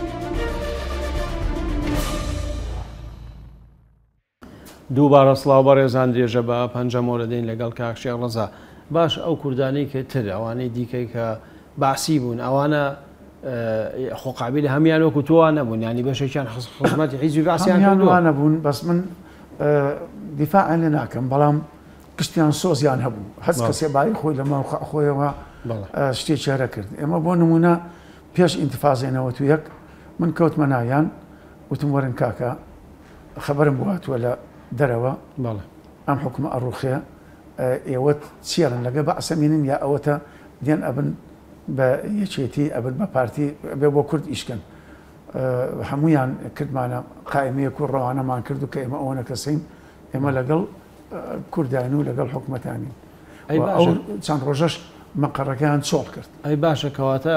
Speaker 1: دووبارە سڵاو بەڕێزان درێژە بە پەنجەمۆرە دەین لەگەڵ کاک شێخ ڕەزا باش ئەو کوردانەی کە تر ئەوانەی دیکەی کە بەعسی بوون ئەوانە خۆ قابیل هەمیان وەکو تۆ نەبوون ینی بەشێکیان خزمەتی حیزبی بەعسیان
Speaker 2: هەمیان وانە بوون بەس من دیفاعیان لێ ناکەم بەڵام گشتیان سۆزیان هەبوو هەست کەسێ بایی خۆی لە ماوقع خۆیەوە شتێکی هەرە کرد ئێمە بۆ نمونە پێش ئینتفازەی 91 من کەوتمە ناویان وتم وەرن کاکە خەبەرم بۆ هاتووە لە دەرەوە ئەم حکومە ئەڕوخێ ئێوە چیەڵن لەگە بەعسە مینن یا ئەوەتە دێن ئەبن بە یەکێتی ئەبن بە پارتی بێ بۆ کورد ئیشکەن هەمویان کردمانە قائمەیەک و ڕەوانەمان کرد و کە ئێمە ئەوەنە کەسین ئێمە لەگەڵ کورداین و لەگەڵ حکومەتانین
Speaker 1: ئەی
Speaker 2: و ئەو
Speaker 1: باشە
Speaker 2: چەند ڕۆژەش مەقەڕەکەیان چۆڵ کرد.
Speaker 1: ئەی باشە کەواتە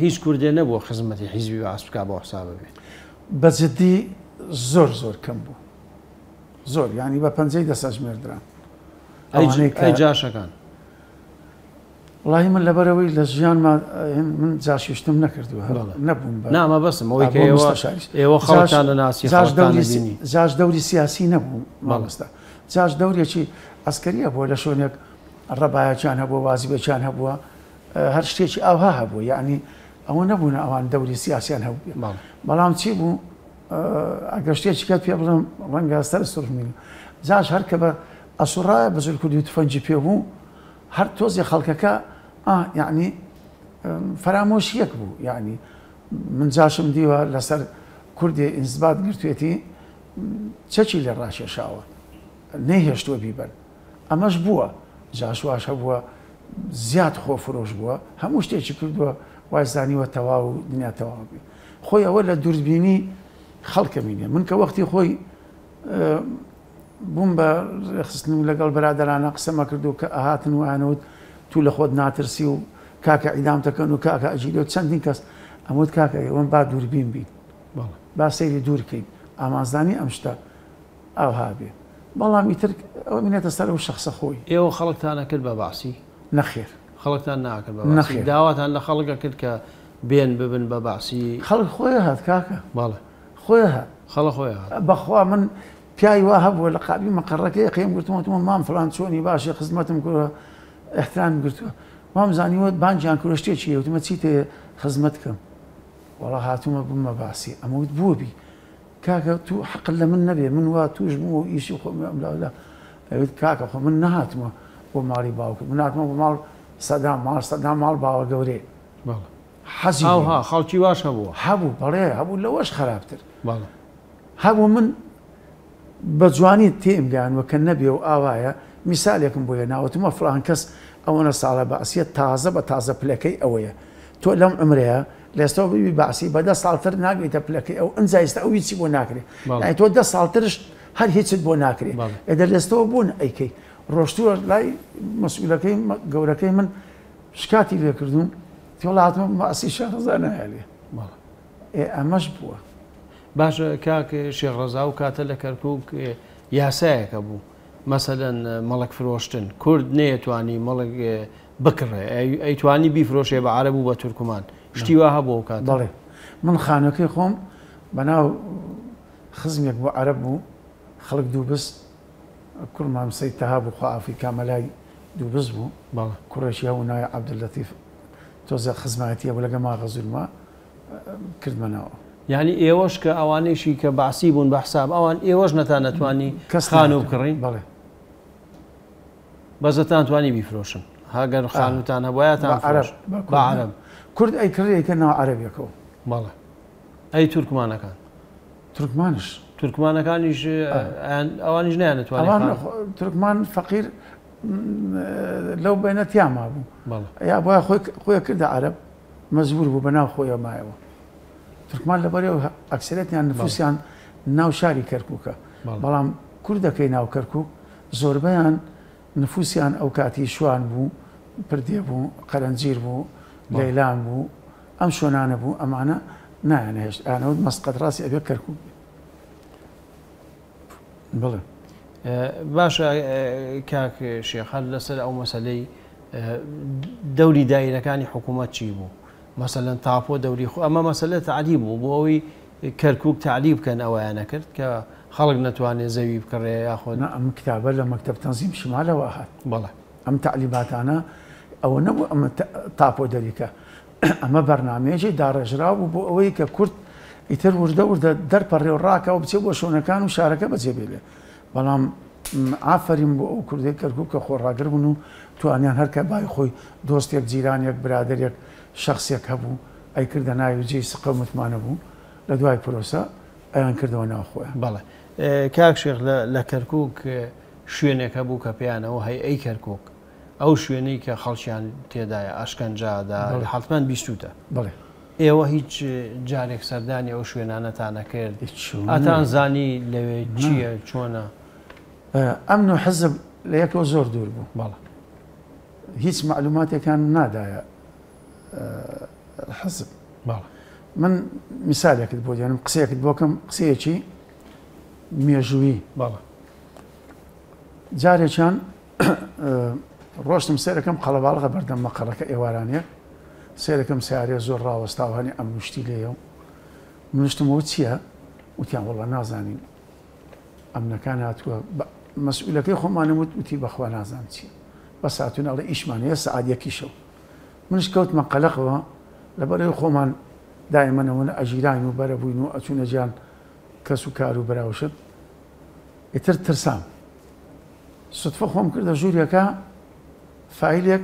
Speaker 1: هیچ کوردێ نەبووە خزمەتی حیزبی بەعس بکا بەو حسابە بێ؟
Speaker 2: بە جدی زۆر زۆر کەم بوو زۆر یانی بە پەنجەی دەست ئەژمێردران
Speaker 1: ئەی
Speaker 2: ئەوانەی کە
Speaker 1: ئەی جاشەکان؟
Speaker 2: وەڵاهی من لەبەرئەوەی لە ژیانما من جاشیشتم نەکردووە هەر نەبووم بە
Speaker 1: نا مەبەستم ئەوەی کە
Speaker 2: بۆ
Speaker 1: ئێوە
Speaker 2: مستەشاریش
Speaker 1: ئێوە
Speaker 2: جاش
Speaker 1: خەڵکتان دەناسی
Speaker 2: جاش
Speaker 1: خەڵکتان
Speaker 2: دەوری
Speaker 1: دەبینی
Speaker 2: جاش دەوری سیاسی نەبوو
Speaker 1: بەڵێ
Speaker 2: مامۆستا جاش دەورێکی عەسکەریە بووە لە شوێنێک ڕەبایەکیان هەبووە وازیبێکیان هەبووە هەر شتێکی ئاوها هەبووە یەعنی ئەوە نەبوونە ئەوان دەوری سیاسیان هەبووبێ
Speaker 1: بەڵێ
Speaker 2: بەڵام چی بوو ئەگەر شتێکی کەت پێ بڵێم ڕەنگە سەر سوڕمینی جاش هەر کە بە ئەسوڕایە بە زولکردی و تفەنگی پێ بوو هەر تۆزێ خەڵکەکە ئا یەعنی فەرامۆشیەک بوو یعنی من جاشم دیوە لەسەر کوردێ ئینزبات گرتوێتی چەکی لێ ڕاکێشاوە نەیهێشتووە بیبەن ئەمەش بووە جاش واش هەبووە زیاد خۆفرۆش بووە هەموو شتێکی کردووە وای زانیوە تەواو دنیا تەواو بێ خۆی ئەوە لە دووربینی خەڵکە بینێ من کە وەختی خۆی بووم بە ڕێکخستن و لەگەڵ برادەرانە قسەمە کردو کە ئەهاتن و ئەیانوت تو لە خۆت ناترسی و کاکە ئیدام دەکەن و کاکە ئەگیرێ و چەندین کەس ئەموت کاکە ئێوەم با دووربین بین با سەیری دوور کەین ئامانجدانی ئەم شتە ئاوها بێ بەڵام ئیتر ئەوە منێتە سەر ئەو شەخسە خۆی.
Speaker 1: ئێوە خەڵکتان ئەکرد بە بەعسی؟
Speaker 2: نەخێر.
Speaker 1: خەڵکتان ناکرد بە بەعسی؟
Speaker 2: نەخێر.
Speaker 1: داواتان لە خەڵک ئەکرد کە بێن ببن بە بەعسی؟
Speaker 2: خەڵک خۆی هات کاکە.
Speaker 1: بەڵێ.
Speaker 2: خۆی هات.
Speaker 1: خەڵک خۆی هات.
Speaker 2: بەخوا من پیاوی وا هەبووە لە قابی مەقەڕەکەی قیم گرتم وتم مام فڵان چۆنی باشی خزمەتم کردووە ئیحترامم گرتووە وام زانیوە بانگیان کردووە شتێکی هەیە وتمە چیت هەیە خزمەت کەم وەڵا هاتوومە ببمە باسی ئەمە وت بۆ بی کاکە تو حەقت لە من نەبێ من وا توش بووم و ئیشی خۆم ئەم لاولا ئەوت کاکە خۆ من نەهاتمە بۆ ماڵی باوکت من هاتمە بۆ ماڵ سەدام ماڵ سەدام ماڵ باوە گەورەیە حەزی
Speaker 1: ئاوها خەڵکی واش هەبووە
Speaker 2: هەبوو بەڵێ هەبوو لەوەش خراپتر بەڵێ هەبوو من بە جوانی تێم گەیاندوە کە نەبێ و ئاوایە، میسالێکم بۆ هێنا وتمە فڵان کەس ئەوەنە ساڵە بەعسیە تازە بە تازە پلەکەی ئەوەیە تۆ لەم عومرەیە لە ئێستەوە ببی بەعسی بە دە ساڵ تر ناگەیتە پلەکەی ئەو ئنجا ئێستا ئەو هیچی بۆ ناکرێ یانی تۆ دە ساڵ ترش هەر هیچت بۆ ناکرێ ئێ دە لێستەوە بوون ئەیکەی ڕۆشتووە لای مەسئولەکەی گەورەکەی من شکاتی لێ کردووم تۆ هاتمە بەعسی شارەزا نایەلێ ئێ ئەمەش بووە.
Speaker 1: باشە کاک شێخ ڕەزا ئەو کاتە لە کەرکوک یاسایەک هەبوو مەسەلەن مەڵک فرۆشتن کورد نەیەتوانی مەڵک بکڕێ ئەیتوانی بیفرۆشێ بە عەرەب و بە تورکمان شتی وا هەبوو ئەو کاتە؟
Speaker 2: بەڵێ من خانووەکەی خۆم بەناو خزمێک بوو عەرەب بوو خەڵک دووبز کوڕ مام سەید تەها بوو خوا عافوی کا مەلای دووبز بوو کوڕێکی هەبوو ناوی عەبدوللەتیف تۆزێ خزمایەتی هەبوو لەگەڵ ماغەزورما کردمە ناو.
Speaker 1: یانی ئێوەش کە ئەوانەیشی کە بەعسی بوون بە حساب ئەوان ئێوەش نەتان ئەتوانی
Speaker 2: کەس
Speaker 1: خانوو بکڕین؟
Speaker 2: بەڵێ.
Speaker 1: بەس ئەتان توانی بیفرۆشن هەگەر خانووتان هەبوایە ئەتان
Speaker 2: بە عەرەب
Speaker 1: فرۆشت بە عەرەب.
Speaker 2: کورد ئەیکڕی ئەیکە ناو عەرەبێکەوە.
Speaker 1: بەڵێ. ئەی تورکمانەکان؟
Speaker 2: تورکمانش.
Speaker 1: تورکمانەکانیش ئەوانیش نەیانەتوانی
Speaker 2: ئەوان تورکمان فەقیر لەو بەینە تیا مابوو.
Speaker 1: بەڵێ.
Speaker 2: یا بۆیە خۆی خۆی کردە عەرەب. مەجبور بوو بەناو خۆیەوە مایەوە. تورکمان لەبەرەوە ئەکسەرەتیان نفوسیان ناو شاری کەرکووکە، بەڵام کوردەکەی ناو کەرکووک زۆربەیان نفوسیان ئەو کاتی شوان بوو، پردێ بوو، قەرەنجیر بوو، لەیلان بوو، ئەم شوێنانە بوو، ئەمانە نایانهێشت ئەیانەوت مەسقەت ڕاستی ئەبێ کەرکووک بێ. بڵێ.
Speaker 1: باشە کاک شێخ هەر لەسەر ئەو مەسەلەی دەوری دایرەکانی حکوومەت چی بوو مەسەلەن تاپۆ دەوری خۆ ئەمە مەسەلە تعریب بوو بۆ ئەوەی کەرکک تعریب بکەن ئەوەیانە کرد کە خەڵک نەتوانێت زەوی بکڕێ یاخۆ
Speaker 2: ئەم کتابە لە مەکتەب تەنزیم شمالەوە هات
Speaker 1: بەڵێ
Speaker 2: ئەم تەعلیباتانە ئەوە نەبوو ئەمە تاپۆ دەریکە ئەمە بەرنامەیەکی داڕێژراو بوو بۆ ئەوەی کە کورد ئیتر وردە وردە دەرپەڕێ و ڕاکا و بچێ بۆ شوێنەکان و شارەکە بەجێ بێلێ بەڵام ئافەرین بۆ ئەو کوردەی کەرکوک کە خۆڕاگر بوون و توانیان هەر کە بای خۆی دۆستێک جیرانێک برادەرێک شەخسێک هەبوو ئەیکردە ناوی و جێی سقە و متمانە بوو لە دوای پرۆسە ئەیان کردەوە ناو خۆیان.
Speaker 1: بەڵێ کاک شێخ لە کەرکوک شوێنێک هەبوو کە پێیانەوە هەیئەی کەرکوک ئەو شوێنەی کە خەڵکیان تێدایە ئەشکەنجە دا حەتمەن بیستوتە.
Speaker 2: بەڵێ.
Speaker 1: ئێوە هیچ جارێک سەردانی ئەو شوێنانەتان نەکرد؟ ئەتان زانی لەوێ چییە چۆنە؟
Speaker 2: ئەمن و حزب لە یەکەوە زۆر دوور بوو.
Speaker 1: بەڵێ.
Speaker 2: هیچ مەعلوماتێکان نادایە حزب.
Speaker 1: بەڵێ.
Speaker 2: من میسالێکت بۆ دێنم قسەیەکت بۆ کەم قسەیەکی مێژوویی.
Speaker 1: بەڵێ.
Speaker 2: جارێکیان ڕۆشتم سەیرەکەم قەڵەباڵغە بەردەم مەقەڕەکە ئێوارانێک سەیرەکەم سیارەیە زۆر ڕاوەستاوە هەنێ ئەمن و شتی لێیە و منشتم ئەوە چییە وتیان وەڵا نازانین ئەمنەکان هاتووە مەسئولەکەی خۆمانم وت وتی بەخوا نازانم چییە بەس هاتوون ئەڵێ ئیشمان هەیە سەعات یەکی شەو منش کەوتمە قەلەقەوە لەبەرەوەی خۆمان دایمەنەوە ئەژیراین و بەرە بووین و ئەچوونە جیان کەس و کار و براوشت ئیتر ترسام سوتفە خۆم کردە ژوورێکا فایلێک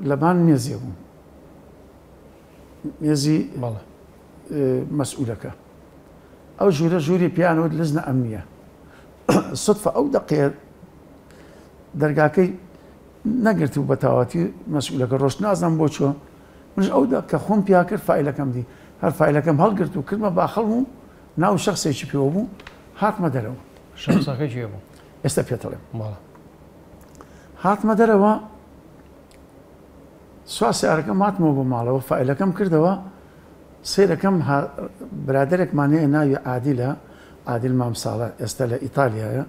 Speaker 2: لەبان مێزێ بوو. مێزی مەسئولەکە. ئەو ژوورە ژووری پێیان وت لجنە ئەمنیە. سودفە ئەو دەقەیە دەرگاکەی نەگرت و بەتەواوەتی مەسئولەکە ڕۆشت، نازانم بۆ چووە. منش ئەو کە خۆم پیا کرد فایلەکەم دی، هەر فایلەکەم هەڵگرت و کردمە باخەڵم و ناو شخصێکی پێوە بوو، هاتمە دەرەوە.
Speaker 1: شخصەکە کێ بوو؟
Speaker 2: ئێستا پێتەڵێم. هاتمە دەرەوە، سوا سیارەکەم هاتمەوە بۆ ماڵەوە، فایلەکەم کردەوە، سەیرەکەم برادەرێکمان هەیە ناوی عادیلە، عادیل مام ساڵە، ئێستا لە ئیتالیایە.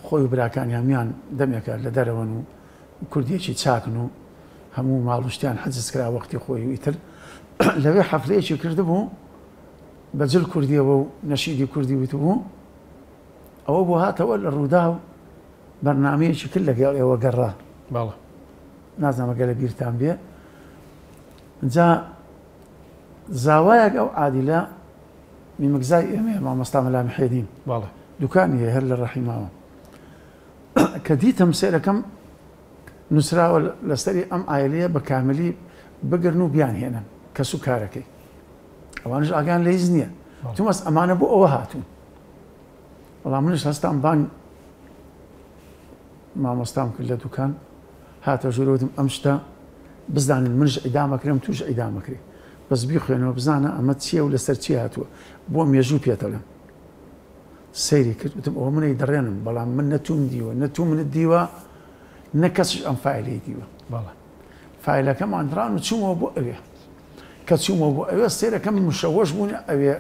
Speaker 2: خۆی و براکانی هەموویان دەمێکە لە دەرەوەن و کوردیەکی چاکن و هەموو ماڵ و شتیان حەجز کرا وەختی خۆی و ئیتر لەوێ حەفلەیەکی کردبوو بە جل کوردیەوە و نەشیدی کوردی وتبوو. ئەوە بۆ هاتەوە لە ڕووداو بەرنامەیەکی کرد لەگەڵ ئێوە گەڕا. نازانم ئەگەر لە بیرتان بێ. جا زاوایەک ئەو عادیلە میمکزای ئێمەیە، مامۆستا مەلا محێدین. دوکانی هەیە هەر لە ڕەحیماوە. کە دیتم سەیرەکەم نووسراوە لەسەری ئەم عایلەیە بە کاملی بگرن و بیانهێنن کەس و کارەکەی. ئەوانش ئاگان لە هیچ نییە. تومەس ئەمانە بۆ ئەوە هاتوون. بەڵام منش هەستام بانگ مامۆستام کرد لە دوکان، هاتە ژوورەوە وتم ئەم شتە بزانن منش ئیدامەکرێم توش ئیدامەکرێ، بەس بیخوێنەوە بزانە ئەمە چییە و لەسەر چی هاتووە، بۆ مێژوو پێتەڵێم. سەیری کرد وتم ئەوە منەی دەڕێنم، بەڵام من نە توم دیوە نە تو منت دیوە نە کەسش ئەم فایلەی دیوە. فایلەکەمان دڕان و چوومەوە بۆ ئەوێ. کە چوومەوە بۆ ئەوێ سەیرەکەم مشەوەش بوون، ئەوێ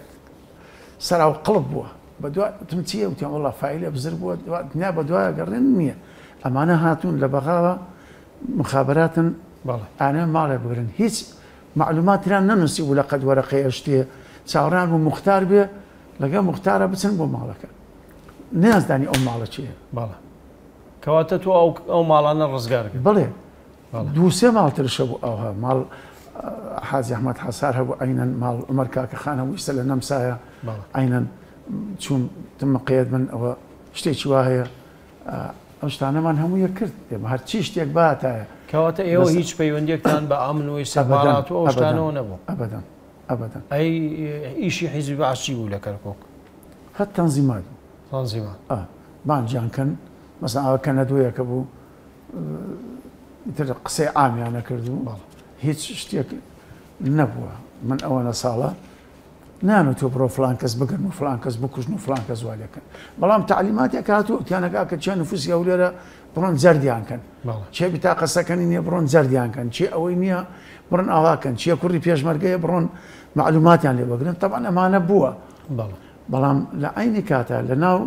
Speaker 2: سەراو قڵپ بووە. بەدوا وتم چییە؟ وتیان وەڵا فایلە بزر بووە، دنیا بەدوایە گەڕێن نییە. ئەمانە هاتوون لە بەغاوە مخابراتن ئانە ماڵێ بگرن، هیچ معلوماتیان نەنووسی بوو لە قەد وەرەقەیە شتێ، چاوەڕێیان بوو موختار بێ لەگەڵ موختارە بچن بۆ ماڵەکە. نەیانزانی ئەو ماڵە چییە.
Speaker 1: کەواتە تۆ ئەو ماڵانە ڕزگار کرد؟
Speaker 2: بەڵێ، دوو سێ ماڵ ترشە بوو ئەوها، ماڵ حاجی ئەحمەد حەسار هەبوو عەینەن، ماڵ عومەر کاکەخان هەبوو ئیستا لە نەمسایە عەینەن. چووم تم مقەیەت بن، ئەوە شتێکی وا هەیە. ئەو شتانەمان هەموو یەک کرد. ئێمە هەرچی شتێک باتایە.
Speaker 1: کەواتە ئێوە هیچ پەیوەندیەکتان بە ئەمن و ئیستیخبارات و ئەو شتانەوە نەبوو؟
Speaker 2: ئەبەدەن، ئەبەدەن.
Speaker 1: ئەی ئیشی حیزبی بەعس چی بوو لە کەرکووک؟
Speaker 2: هەر تەنزیمات بوو.
Speaker 1: تەنزیمات.
Speaker 2: بانگیان کەن، مەسەلەن ئەوە کەنەدۆیەکە بوو، ئیتر قسەی عامیان نەکرد و هیچ شتێک نەبووە. من ئەوەنە ساڵە نانو تۆ بڕۆ فلان کەس بگرن و فلان کەس بکوژن و فلان کەس وا لێکەن، بەڵام تەعلیماتێک هاتووە وتیانەکە کە چێ نفوسی هەولێرە بڕۆن جەردیان کەن، چێ بتاقە سەکەنی نییە بڕۆن جەردیان کەن، چێ ئەوەی نییە بڕۆن ئاواکەن، چێ کوڕی پێشمەرگەیە بڕۆن معلوماتیان لێ بگرن. طبعا ئەمانە بووە، بەڵام لە عینی کاتە لە ناو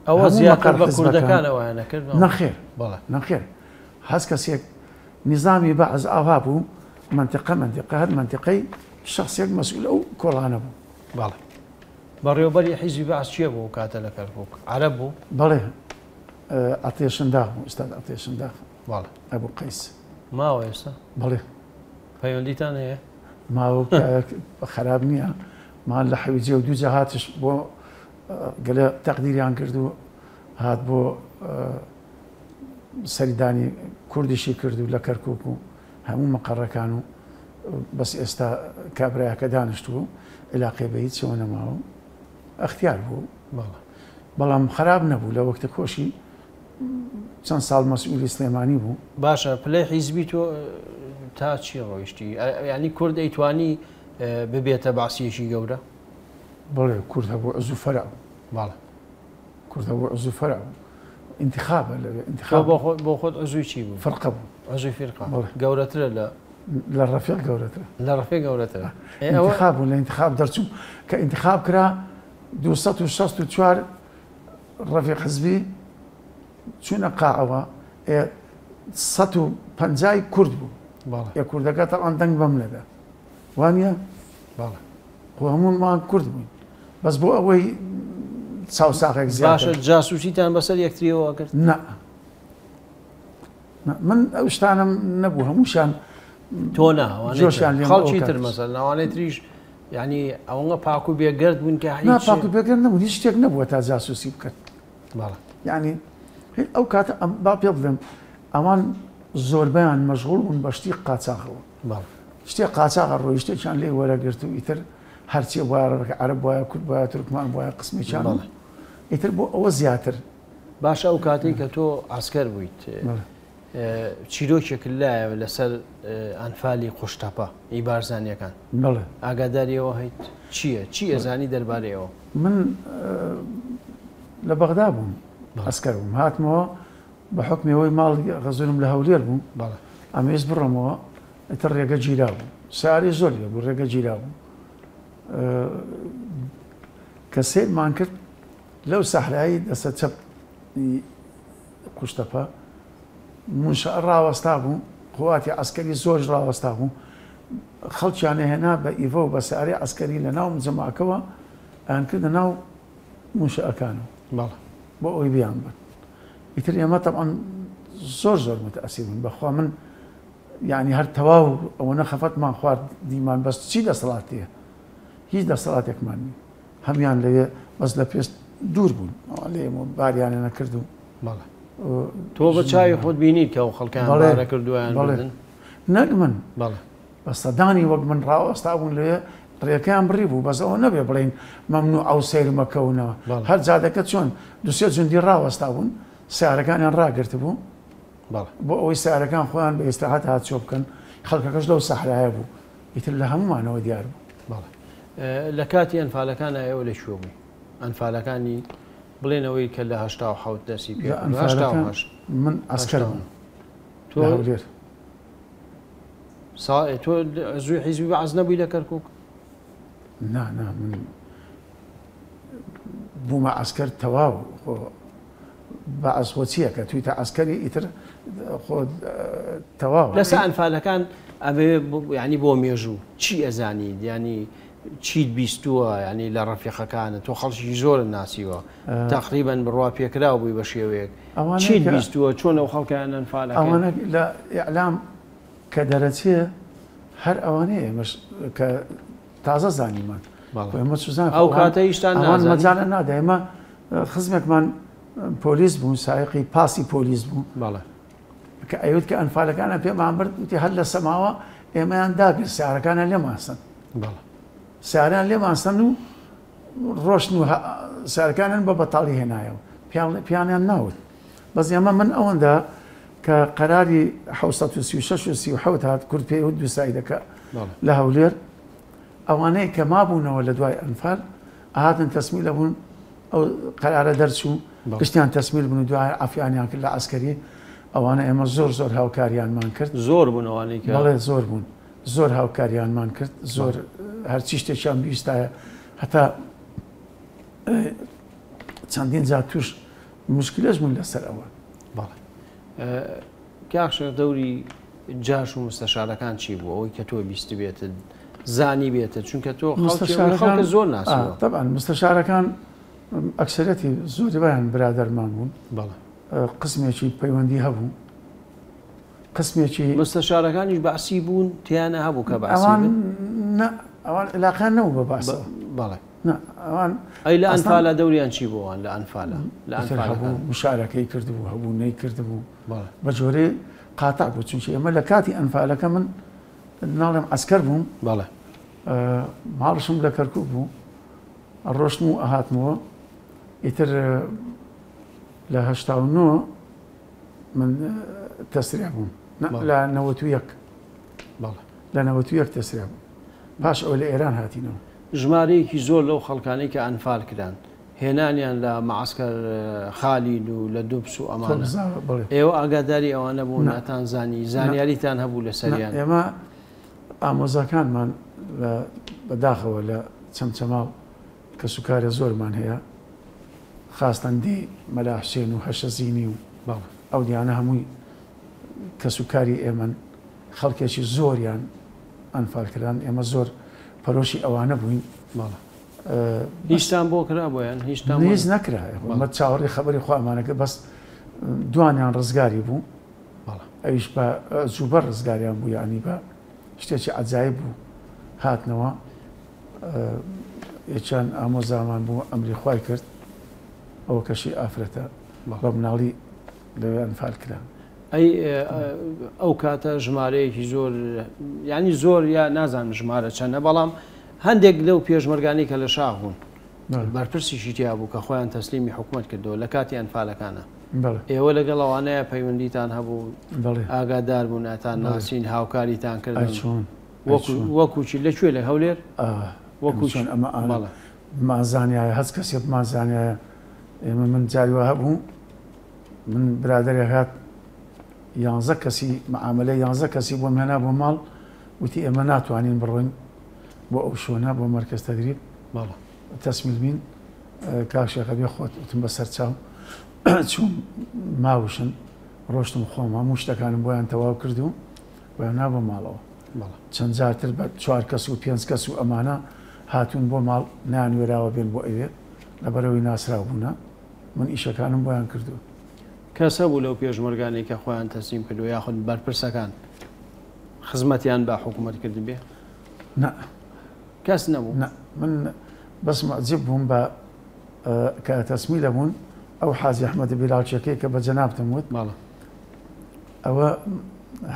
Speaker 1: ئەوە زیاتر بە کوردەکانەوە نەکرد.
Speaker 2: نەخێر، نەخێر، هەز کەسێک نظامی بەعس ئاوا بوو، منطقە منطقە هەر منطقەی شخصێک مەسئول ئەو کۆڵانە بوو.
Speaker 1: بەڵێ. بەڕێوەبەری حیزبی بەعس چییە بوو کاتە لە کەرکووک؟ عەرەب بوو؟
Speaker 2: بەڵێ، عەتیە شنداغ بوو، ئوستاد عەتیە شنداغ.
Speaker 1: بەڵێ.
Speaker 2: ئەبوو قەیس.
Speaker 1: ماوە ئێستا؟
Speaker 2: بەڵێ.
Speaker 1: پەیوەندیتان هەیە؟
Speaker 2: ماوە خراپ نییە. مان لە حەویجە و دوو جەهاتش بۆ گەلە تەقدیریان کرد و هات بۆ سەریدانی کوردیشی کرد و لە کەرکووک و هەموو مەقەڕەکان و بەس ئێستا کابرایەکە دانیشتووە و عیلاقەی بە هیچەوە نەماوە و ئەختیار بوو. بەڵام خراپ نەبوو، لە وەختە کۆشی چەند ساڵ مەسئولی سلێمانی بوو.
Speaker 1: باشە پلەی حیزبی تۆ تا چی ڕۆیشتی؟ یعنی کورد ئەیتوانی ببێتە بەعسیەکی گەورە؟
Speaker 2: بەڵێ، کورد هەبوو عزو فەرع بوو.
Speaker 1: بەڵێ.
Speaker 2: کورد هەبوو عزو فەرع بوو. انتخابە لەوێ، انتخاب.
Speaker 1: بۆ خۆت عزوی چی بوو؟
Speaker 2: فرقە بوو.
Speaker 1: عزوی فرقە. گەورەترە لە
Speaker 2: لە ڕەفیق گەورەترە.
Speaker 1: لە ڕەفیق گەورەترە.
Speaker 2: انتخاب بوو، لە انتخاب دەرچوو. کە انتخاب کرا 264 ڕەفیق حزبی چوونە قاعەوە، 150 کورد بوو. ئێ کوردەکە تەڵان دەنگ بەم نەدا. وانە؟
Speaker 1: بەڵێ.
Speaker 2: خۆ هەموومان کورد بووین، بەس بۆ ئەوەی چاوساقێک زیاتر.
Speaker 1: باشە جاسوسیتان بەسەر یەکتریەوە کرد؟
Speaker 2: نا، من ئەو شتانم نەبوو، هەمووشیان
Speaker 1: تۆ نا، خەڵکی تر مەسەلەن ئەوانەی تریش یعنی ئەوەنگە پاک و بێگەرد بوون کە
Speaker 2: نا، پاک و بێگەرد نەبوون، هیچ شتێک نەبووە تا جاسوسی بکەن.
Speaker 1: بەڵێ.
Speaker 2: یعنی ئەو کاتە با پێ بڵێم ئەوان زۆربەیان مەشغوڵ بوون بە شتی قاچاخەوە.
Speaker 1: بەڵێ.
Speaker 2: شتێ قاچاغە ڕۆیشتێکیان لێ وەرەگرت و ئیتر هەرچی بوایە ڕەبەکە عەرەب بوایە کورد بوایە تورکمان بوایە قسمێکیان ئیتر بۆ ئەوە زیاتر.
Speaker 1: باشە ئەو کاتەی کە تۆ عەسکەر بوویت چیرۆکێکت لایە لەسەر ئەنفالی قوشتەپە ی بارزانیەکان
Speaker 2: بەڵێ.
Speaker 1: ئاگاداری ئەوە هەیت چییە؟ چی ئەزانی دەربارەی ئەوە؟
Speaker 2: من لە بەغدا بووم عەسکەر بووم هاتمەوە بە حوکمی ئەوەی ماڵی غەزوورم لە هەولێر بوو ئەمەویست بڕۆمەوە ئیتر ڕێگە گیرا بوو سەیارەی زۆر لێ بوو ڕێگە گیرا بوو کە سەیرمان کرد لەو سەحرایی دەسە چەپ قوشتەپە منشئە ڕاوەستا بوو قواتی عەسکەری زۆرش ڕاوەستا بوو خەڵکیان هێنا بە ئیڤە و بە سەیارەی عەسکەری لە ناو مجەمعەکەوە ئەیان کردە ناو منشئەکانەوە بۆ ئەوەی بیان بن ئیتر ئێمە تەبعەن زۆر زۆر متەئسیر بووین بەخوا من یعنی هەر تەواو ئەوەنە خەفەتمان خوارد دیمان بەس چی دەسەڵاتیە هیچ دەسەڵاتێکمان نیە هەمیان لەوێ بەس لە پێست دوور بوون ئەوان لە ئێمە باریانە نەکرد و
Speaker 1: بەڵێ تۆ بە چاوی خۆت بینیت کە ئەو خەڵکیان بارە کردویان
Speaker 2: بەڵێ نەک من
Speaker 1: بەڵێ
Speaker 2: بە سەدانی وەک من ڕاوەستا بوون لەوێ ڕێکەیان بڕی بوو بەس ئەوە نەبێ بڵێین مەمنوع ئەو سەیر مەکەونەوە هەر جادەکە چۆن دوسێ جوندی ڕاوەستا بوون سیارەکانیان ڕاگرتبوو بۆ ئەوەی سیارەکان خۆیان بە ئیسراحەت هاتچۆ بکەن خەڵکەکەش لەو سەحرایە بوو ئیتر لە هەمومانەوە دیار بوو.
Speaker 1: بەڵێ لە کاتی ئەنفالەکان ئێوە لە کوێ بووی؟ ئەنفالەکانی بڵێنەوەی کە لە 87 دەستی پێ
Speaker 2: 88 من ئەسکەر بووم
Speaker 1: تۆ هەولێر تۆ زووی حیزبی بەعس نەبووی لە کەرکک؟
Speaker 2: نا نا من بوومە عەسکەر تەواو خۆ بەعس خۆ چییە کە تویتە عەسکەری ئیتر خۆ تەواو.
Speaker 1: لەسە ئەنفالەکان ئەمەوێ ینی بۆ مێژوو چی ئەزانیت ینی چیت بیستووە ینی لە ڕەفیقەکانت تۆ خەڵکی زۆرت ناسیوە تەقریبەن بڕوا پێکراو بووی بە شێوەیەک چیت بیستووە چۆن ئەو خەڵکیان ئەنفالەکەن؟
Speaker 2: ئەوانە لە ئیعلام کە دەرەچێ هەر ئەوانەیە ئێمەش کە تازە زانیمان ئێمە چزان
Speaker 1: ئەو کاتە هیچتان
Speaker 2: ئەوان مەجالە نادا ئێمە خزمێکمان پۆلیس بوون سایقی پاسی پۆلیس بوو
Speaker 1: بەڵێ
Speaker 2: کە ئەیوت کە ئەنفالەکانە پێمان برد وتی هەر لە سەماوە ئێمەیان داگرت سیارەکانە لێمان سەند
Speaker 1: بەڵێ
Speaker 2: سیاران لێمان سەند و ڕۆشن و سیارەکانیان بە بەتاڵی هێنایەوە پیانیان ناوت بەس ئێمە من ئەوەندە کە قەراری 1936 و 37 هات کورد پێی وت دوو سایدەکە لە هەولێر ئەوانەی کە مابوونەوە لە دوای ئەنفال ئەهاتن تەسمیل ئەبوون ئەو قەرارە دەرچوو گشتیان تەسمیل بوون و دوای عەفیانیان کرد لە عەسکەری ئەوانە ئێمە زۆر زۆر هاوکاریانمان کرد
Speaker 1: زۆر بوون ئەوانەی کە
Speaker 2: بەڵێ زۆر بوون زۆر هاوکاریانمان کرد زۆر هەرچی شتێکیان بیستایە هەتا چەندین جار توش مشکلەش بوون لەسەر ئەوە.
Speaker 1: بەڵێ کاک شێخ دەوری جاش و مستەشارەکان چی بوو ئەوەی کە تۆ بیستبێتت زانی بێتت چونکە تۆ خەڵکە زۆر ناسیوە.
Speaker 2: طبعا مستەشارەکان ئەکسەرەتی زۆربیان برادەرمان بوون.
Speaker 1: بەڵێ
Speaker 2: قسمێکی پەیوەندی هەبوو قسمێکی
Speaker 1: مستەشارەکانیش بەعسی بوون تیانە هەبوو کە بەعسی
Speaker 2: ئەوان نا ئەوان علاقەیان نەبوو بە بەعسەوە.
Speaker 1: بەڵێ
Speaker 2: نا ئەوان
Speaker 1: ئەی لە ئەنفالە دەوریان چی بۆ ئەوان لە ئەنفالە لە
Speaker 2: ئیتر هەبوو
Speaker 1: ئەنفالەکان
Speaker 2: مشارەکەی کردبوو هەبوو نەیکردبوو
Speaker 1: بەڵێ
Speaker 2: بە جۆرێ قاتع بوو چونکی ئێمە لە کاتی ئەنفالەکە من ناڵێم عەسکەر بووم
Speaker 1: بەڵێ
Speaker 2: ماڵشم لە کەرکوک بوو ئەڕۆشتم و ئەهاتمەوە ئیتر لە 89 من تەسریح بووم لە 91
Speaker 1: بەڵێ
Speaker 2: لە 91 تەسریح بووم پاش ئەوە لە ئێران هاتینەوە.
Speaker 1: ژمارەیەکی زۆر لەو خەڵکانەی کە ئەنفال کران هێنانیان لە مەعەسکەر خالید و لە دوبس و ئەمانە ئێوە ئاگاداری ئەوانە بوون ئەتان زانی زانیاریتان هەبوو لەسەریان؟
Speaker 2: ئێمە ئامۆزاکانمان بەداخەوە لە چەمچەماڵ کەسوکارە زۆرمان هەیە خاستەن دی مەلا حوسێن و هەشەزینی و ئەو دیانە هەمووی کەسوکاری ئێمەن خەڵکێکی زۆریان ئەنفال کران ئێمە زۆر پەرۆشی ئەوانە بووین.
Speaker 1: بەڵێ هیچتان بۆ کرا بۆیان؟ هیچتان
Speaker 2: هیچ نەکرا ئێمە چاوەڕێی خەبەری خۆمانە کرد بەس دوانیان ڕزگاری بوو ئەویش بە زووبەر ڕزگاریان بوو یعنی بە شتێکی عەجایب بوو هاتنەوە یەکیان ئامۆزامان بوو ئەمری خوای کرد ئەوە کەشی ئافرەتە بە مناڵی لەوێ ئەنفال کرا.
Speaker 1: ئەی ئەو کاتە ژمارەیەکی زۆر یانی زۆر یا نازانم ژمارە چەندە بەڵام هەندێک لەو پێشمەرگانی کە لە شاخ بوون بەرپرسیشی تیا بوو کە خۆیان تەسلیمی حکوومەت کردەوە لە کاتی ئەنفالەکانە ئێوە لەگەڵ ئەوانەیە پەیوەندیتان هەبوو ئاگادار بوون ئەتان ناسین هاوکاریتان کردن وەکو چی لە کوێ لە هەولێر
Speaker 2: وەکو چۆن ئەمە ئاڵە بمانزانیایە هەست کەسێ بمانزانیایە ئێمە من جاری وا هەبوو من برادەرێک هات یانزە کەسی معاملە یانزە کەسی بۆم هێنا بۆ ماڵ وتی ئێمە ناتوانین بڕۆین بۆ ئەو شوێنە بۆ مەرکەز تەدریب تەسمیل بین کاک شێخە بێ خۆت وتم بە سەرچاو چووم ماوشن ڕۆشتم خۆم هەموو شتەکانم بۆیان تەواو کرد و بۆیان نا بۆ ماڵەوە چەند جارتر بە چوار کەس و پێنج کەس و ئەمانە هاتوون بۆ ماڵ نانوێراوە بێن بۆ ئەوێ لەبەرەوەی ناسراو بوونە من ئیشەکانم بۆیان کردووە.
Speaker 1: کەس هەبوو لەو پێشمەرگانەی کە خۆیان تەسلیم کردووە یاخود بەرپرسەکان خزمەتیان بە حکوومەت کردبێ؟
Speaker 2: نا.
Speaker 1: کەس نەبوو؟
Speaker 2: نا. من بەس موعجیب بووم بە کە تەسمیلە بوون ئەو حاجی ئەحمەدە بیلاڵچیەکەی کە بە جەنابتم وت.
Speaker 1: بەڵێ.
Speaker 2: ئەوە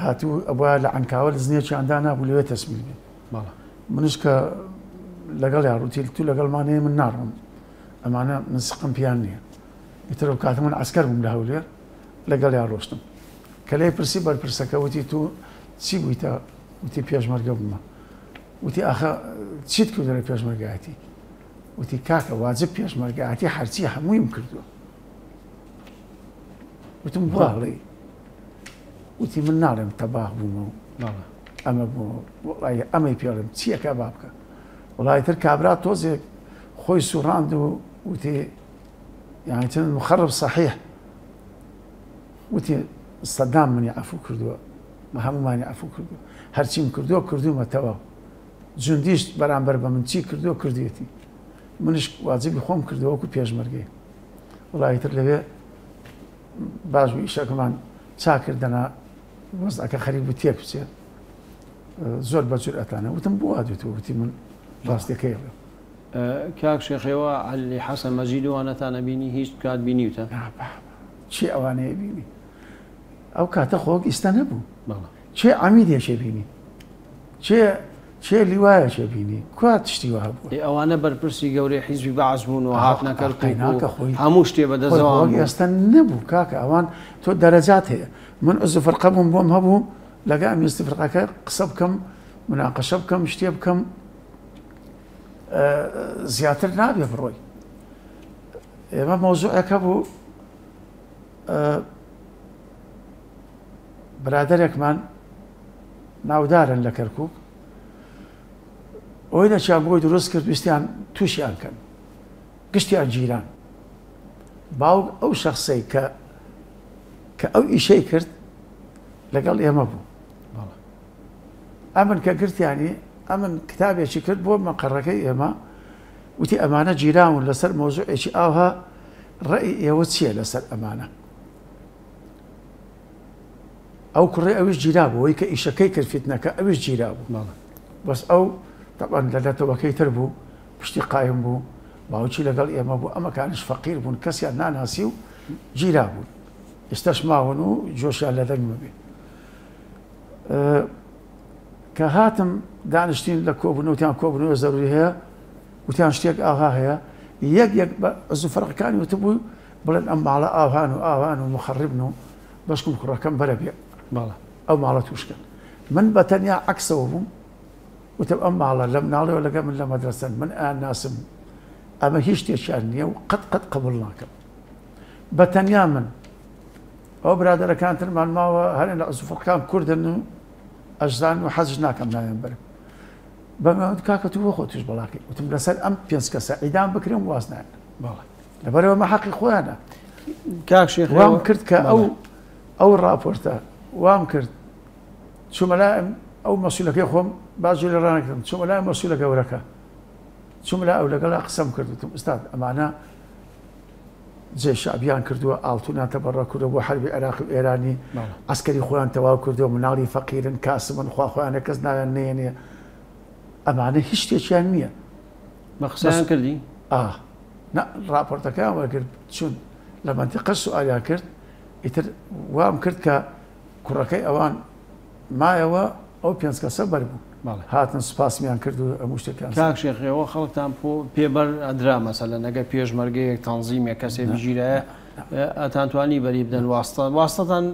Speaker 2: هاتوو ئەبوایە لە عەنکاوە لزنێکیان دانابوو لەوێ تەسمیل بێ.
Speaker 1: بەڵێ.
Speaker 2: منیش کە لەگەڵیان ڕووتی تو لەگەڵمانەیە من ناڕۆم. ئەمانە من سقم پیان نییە ئیتر ئەو کاتە من عەسکەر بووم لە هەولێر لەگەڵیان ڕۆشتم کە لێی پرسی بەرپرسەکە وتی تۆ چی بوویتە وتی پێشمەرگە بوومە وتی ئاخە چیت کردو لە پێشمەرگایەتی وتی کاکە واجب پێشمەرگایەتی هەرچی هەموویم کردووە وتم بواڵێ وتی من ناڵێم تەباخ بوومە و ئەمە بوو ئەمەی پێڵم چیەکە با بکە وەڵا ئیتر کابرا تۆزێک خۆی سوڕاند و وتی یانی تر مخەڕب سەحیح وتی سەدام منی عەفو کردووە بە هەمومانی عەفو کردووە هەرچیم کردووە کردوومە تەواو جوندیش بەرامبەر بە من چی کردووە کردوێتی منیش واجبی خۆم کردووە وەکو پێشمەرگەی وەڵا ئیتر لەوێ باش بوو ئیشەکەمان چاکردەنا وەزعەکە خەریک بوو تێک بچێت زۆر بە جورئەتانە وتم بۆ وا دوتوە وتی من ڕاستیەکەی ئەڵێم.
Speaker 1: کاک شێخ ئێوە عەلی حەسەن مەجید و ئەوانەتان ئەبینی هیچ کات بینیوتە؟
Speaker 2: نا بابە کێ ئەوانەیە بینی ئەو کاتە خۆ وەک ئیستا نەبوو
Speaker 1: بەڵێ.
Speaker 2: کێ عەمیدێکێ بینی کێ کێ لیوایەکێ بینی کوا تشتی وا هەبووە؟
Speaker 1: ئێ ئەوانە بەرپرسی گەورەی حیزبی بەعس بوون و هاتنە کەرکوک و
Speaker 2: قەیناکە خۆی
Speaker 1: هەموو شتێ
Speaker 2: خۆی
Speaker 1: بەدەستەوان
Speaker 2: وەک
Speaker 1: بوو.
Speaker 2: ئێستا نەبوو کاکە ئەوان تۆ دەرەجات هەیە من عضو فرقە بووم بۆم هەبوو لەگە ئەم ئیستفرقەکە قسە بکەم مناقەشە بکەم شتێ بکەم زیاتر نابێ بڕۆی ئێمە مەوزوعێک هەبوو برادێکمان ناودارن لە کەرکک ئەوەی نەچیان بۆی دروست کرد ویستیان تووشیان کەن گشتیان گیران باوک ئەو شخصەی کە کە ئەو ئیشەی کرد لەگەڵ ئێمە بوو ئەمن کە گرتیانی ئەمن کتابێکی کرد بۆ مەقەڕەکەی ئێمە وتی ئەمانە گیراون لەسەر مەوزوعێکی ئاوها ڕێی ئێوە چییە لەسەر ئەمانە ئەو کوڕی ئەویش گیرا بوو کە ئیشەکەی کرد فیتنەکە ئەویش گیرا بوو بەس ئەو تەبعەن لە نەتەوەکەی تر بوو پشتی قایم بوو باوکی لەگەڵ ئێمە بوو ئەمەکانش فەقیر بوون کەسیان ناناسی و گیرا بوون ئێستاش ماون و جۆشیان لە دەنگ مەبێ کە هاتم دانیشتین لە کۆبوونەوتیان کۆبوونەوە زەروری هەیە وتیان شتێک ئاها هەیە یەک یەک بە عزو فەرقەکانی وتبوو بڵێن ئەم ماڵە ئاوهان و ئاوان و مخەڕبن و بەشکم کوڕەکەم بەرە بێ ئەو ماڵە توشکەن من بە تەنیا عەکسەوە بووم وتم ئەم ماڵە لە مناڵیەوە لەگەڵ من لە مەدرەسەن من ئەیان ناسم ئەمە هیچ شتێکیان نییە و قەت قەت قبوڵ ناکەم بە تەنیا من ئەو برادەرەکان ترمان ماوە هەرێن لە عزوفەکان کوردن و ئەشزان و حەزش ناکەم ناویان بەرم بەمەوت کاکە تو بۆ خۆ توش بەڵاکەی وتم لەسەر ئەم پێنج کەسە عیدام بکرێم واز نایەن
Speaker 1: بەڵێ
Speaker 2: لەبەرەوە مە حەقی خۆیانە
Speaker 1: کاک شێخ
Speaker 2: وام کرد کە ئەو ئەو راپۆرتە وام کرد چوومە لای ئەو مەسولەکەی خۆم باجی لێ ڕانەکردم چوومە لای مەسولە گەورەکە چووم لای ئەو لەگەڵا قسەم کرد وتم ئوستاد ئەمانە جێ شەعبیان کردووە ئاڵتونیان تەبەڕە کردووە بۆ حەربی عێراق و ئێرانی عەسکەری خۆیان تەواو کردووە مناڵی فەقیرن کاسبن خوا خۆیانە کەس ناویان نەیەنێ ئەمانە هیچ شتێکیان نییە
Speaker 1: بە قسەیان کردی؟
Speaker 2: ئا نا ڕاپۆرتەکەیان وەرگرت چون لە مەنتیقە سوالیان کرد ئیتر وام کرد کە کوڕەکەی ئەوان مایەوە ئەو پێنج کەسە بەر بوون هاتن سوپاسمیان کرد و هەموو شتێکیان.
Speaker 1: کاک شێخ ئێوە خەڵکتان پێ بەر ئەدرا مەسەلەن ئەگەر پێشمەرگەیەک تەنزیمێک کەسێ بگیرایە ئەتانتوانی بەری بدەن واستە واستەتان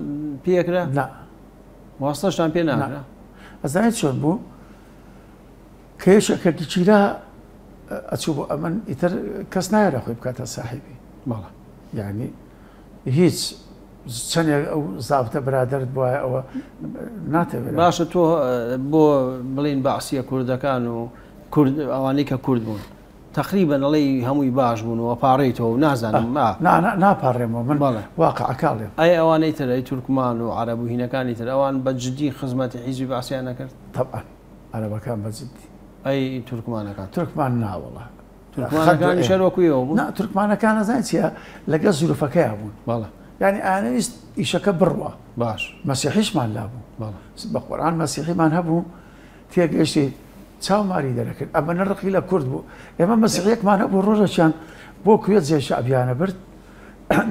Speaker 1: پێکرا؟
Speaker 2: نا.
Speaker 1: واستەشتان پێ ناکرا؟
Speaker 2: ئەزانیت چۆن بوو؟ کە یەکێکە گیرا ئەچوو بۆ ئەمن ئیتر کەس نایەرە خۆی بکاتە ساحیبی.
Speaker 1: بەڵێ.
Speaker 2: یعنی هیچ چەندێک ئەو زابتە برادەرت بوایە ئەوە ناتەوێت.
Speaker 1: باشە تۆ بۆ بڵین بەعسیە کوردەکان و کورد ئەوانەی کە کورد بوون تقریبا ئەڵێی هەمووی باش بوون و ئەپاڕێیتەوە و نازانم
Speaker 2: نا نا ناپاڕێمەوە من واقعەکە ئەڵێم.
Speaker 1: ئەی ئەوانەی تر ئەی تورکمان و عەرەب و هینەکانی تر ئەوان بە جدی خزمەتی حیزبی بەعسیان نەکرد؟
Speaker 2: تەبعەن عەرەبەکان بە جدی.
Speaker 1: ئەی تورکمانەکان؟
Speaker 2: تورکمان نا وەڵا.
Speaker 1: تورکمانەکانیش هەر وەکو ئێوە بوون؟
Speaker 2: نا تورکمانەکان ئەزانی چییە لەگەڵ زروفەکەیا بوون.
Speaker 1: بەڵێ.
Speaker 2: یانی ئەیانەویست ئیشەکە بڕوا.
Speaker 1: باش.
Speaker 2: مەسیحیشمان لابوو.
Speaker 1: بەڵێ.
Speaker 2: بە قورئان مەسیحیمان هەبوو تێگەیشتی چاو ماری دەرەکرد ئەمەنە ڕقی لە کورد بوو ئێمە مەسیحیەکمان هەبوو ڕۆژێکیان بۆ کوێت جێ شەعبیانە برد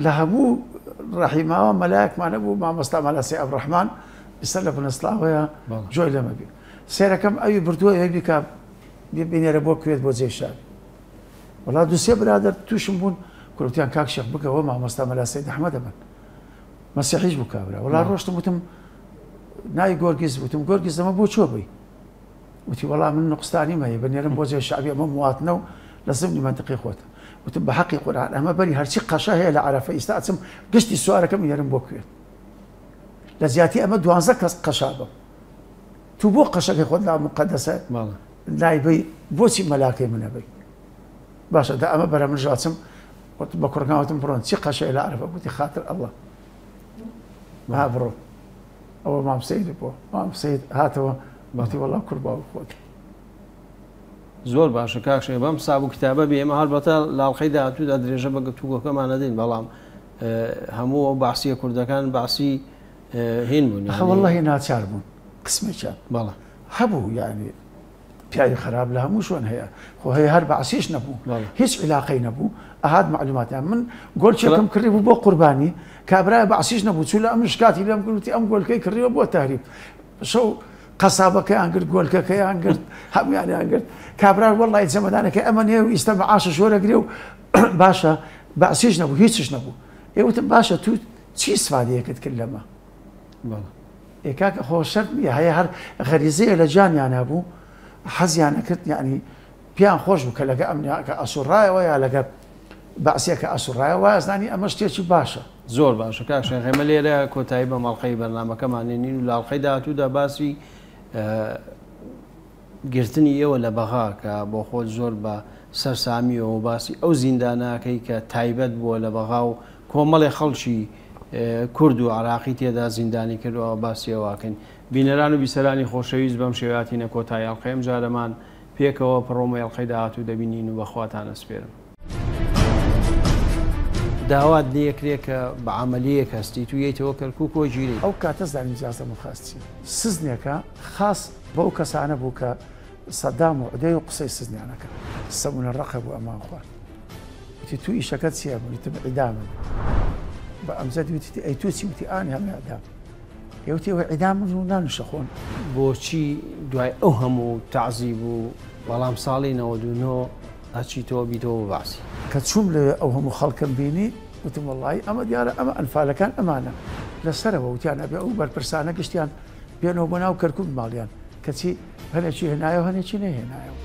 Speaker 2: لە هەموو ڕەحیماوە مەلایەکمان هەبوو مامۆستا مەلا سەی عەبدوڕەحمان ئیستا لە بنەسڵاوەیە جۆی لەمە بی سێرەکەم ئەوی بردووە ئەوی بیکا بینێرە بۆ کوێت بۆ جێ شەعبی وەڵا دوو سێ برادەر تووشم بوون کوڕتیان کاک شێخ بکەوە مامۆستا مەلا سەید ئەحمەدە من مەسیحیش بوو کابرا وەڵا ڕۆشتم وتم ناوی گۆرگیز وتم گۆرگیز ئەمە بۆ چۆ بووی وتی وەڵا من نقستانیم هەیە بنێرم بۆ جێ شەعبی ئەمە مواتنە و لە زمنی مەنتقی خۆتە وتم بە حەقی قورئان ئەمە بەری هەرچی قەشە هەیە لە عەرەفە ئیستا ئەچم گشتی سوارەکەم ئەنێرم بۆ کوێت لە جیاتی ئەمە دوانزە کەس قەشا بم تو بۆ قەشەکەی خۆت لا مقەدەسە لای بەی بۆچی مەلاکەی منە بەی باشە دا ئەمە بەرە من ژاچم بە کوڕەکان وتم بڕۆن چی قەشەیە لە عەرەفە گوتی خاتر ئەڵڵا ها بڕۆ ئەوە مام سەید بۆ مام سەید هاتەوە وتی وەڵا کوڕ باوک خۆت.
Speaker 1: زۆر باشە کاک شێخ بەم حساب و کتابە بێ ئێمە هەڵبەتە لە ئەڵقەی داهاتوودا درێژە بە گفتوگۆکەمان ئەدەین بەڵام هەموو ئەو بەعسیە کوردەکان بەعسی هین بوون
Speaker 2: ئەخە وەڵڵاهی ناچار بوون قسمێکیان
Speaker 1: بەڵێ
Speaker 2: هەبوو یعنی پیاوی خراپ لە هەموو شوێن هەیە خۆ هەیە هەر بەعسیش نەبوو هیچ عیلاقەی نەبوو ئەهات معلوماتیان من گۆلچێکم کڕی بوو بۆ قوربانی کابرای بەعسیش نەبوو چوو لە ئەم شکاتی لێم کرد وتی ئەم گۆلکەی کڕیوە بۆ تەهریب شەو قەسابەکەیان گرت گۆلکەکەیان گرت هەمویانیان گرت کابرا وەڵی جەمەدانەکەی ئەمە نیە و ئیستا مەعاشە شۆرەگرێ و باشە بەعسیش نەبوو هیچش نەبوو ئێ وتم باشە تو چی ئیسفادەیەکت کرد لەمە ئێ کاکە خۆ شەرت نییە هەیە هەر غەریزەیە لە جانیان هەبوو حەزیان ئەکرد یعنی پێیان خۆش بوو کە لەگە ئەمنیاکە ئەسوڕایەوە یا لەگە بەعسیەکە ئەسوڕایەوە وازانی ئەمە شتێکی باشە.
Speaker 1: زۆر باشە کاک شێخ ئێمە لێرە کۆتایی بەم ئەڵقەی بەرنامەکەمان نێنین و لە ئەڵقەی داهاتوودا باسی گرتنی ئێوە لە بەغا کە بۆ خۆت زۆر بە سەرسامیەوە باسی ئەو زیندانەکەی کە تایبەت بووە لە بەغا و کۆمەڵێ خەڵکی کورد و عراقی تێدا زیندانی کردووە باسی ئەوەکەین. بینەران و بیسەرانی خۆشەویست بەم شێوەیە هاتینە کۆتایی ئەڵقەی ئەمجارەمان، پێکەوە پڕۆمۆی ئەڵقەی داهاتوو دەبینین و بە خواتان ئەسپێرم. داوات لێکرێ کە بە عەمەلیەک هەستیت و یەیتەوە کەرکوک و گیرێیت.
Speaker 2: ئەو کاتە زانیم ئیجازە موخاس چیە. سزنێکە خاس بەو کەسانە بوو کە سەدام و عودەی و قسەی سزنیان ئەکرد. سەمونە ڕەقە بوو ئەمان خوارد. وتی تو ئیشەکەت چیە؟ من وتم عیدامم. بە ئەمجەد وتی ئەی تو چی؟ وتی ئانی هەم ئیعدام. ئێ وتی ئەوە عیدامن و نانیشە خۆن.
Speaker 1: بۆچی دوای ئەو هەموو تەعزیب و بەڵام ساڵی 99 ئەچیتەوە بیتەوە بە بەعسی؟
Speaker 2: کە چووم لەوێ ئەو هەموو خەڵکەم بینی وتم وەڵڵاهی ئەمە دیارە ئەمە ئەنفالەکان ئەمانە. لە سەرەوە وتیان ئەبێ ئەو بەرپرسانە گشتیان بێنەوە بۆ ناو کەرکوک ماڵیان، کەچی هەنێکی هێنایەوە هەنێکی نەیهێنایەوە.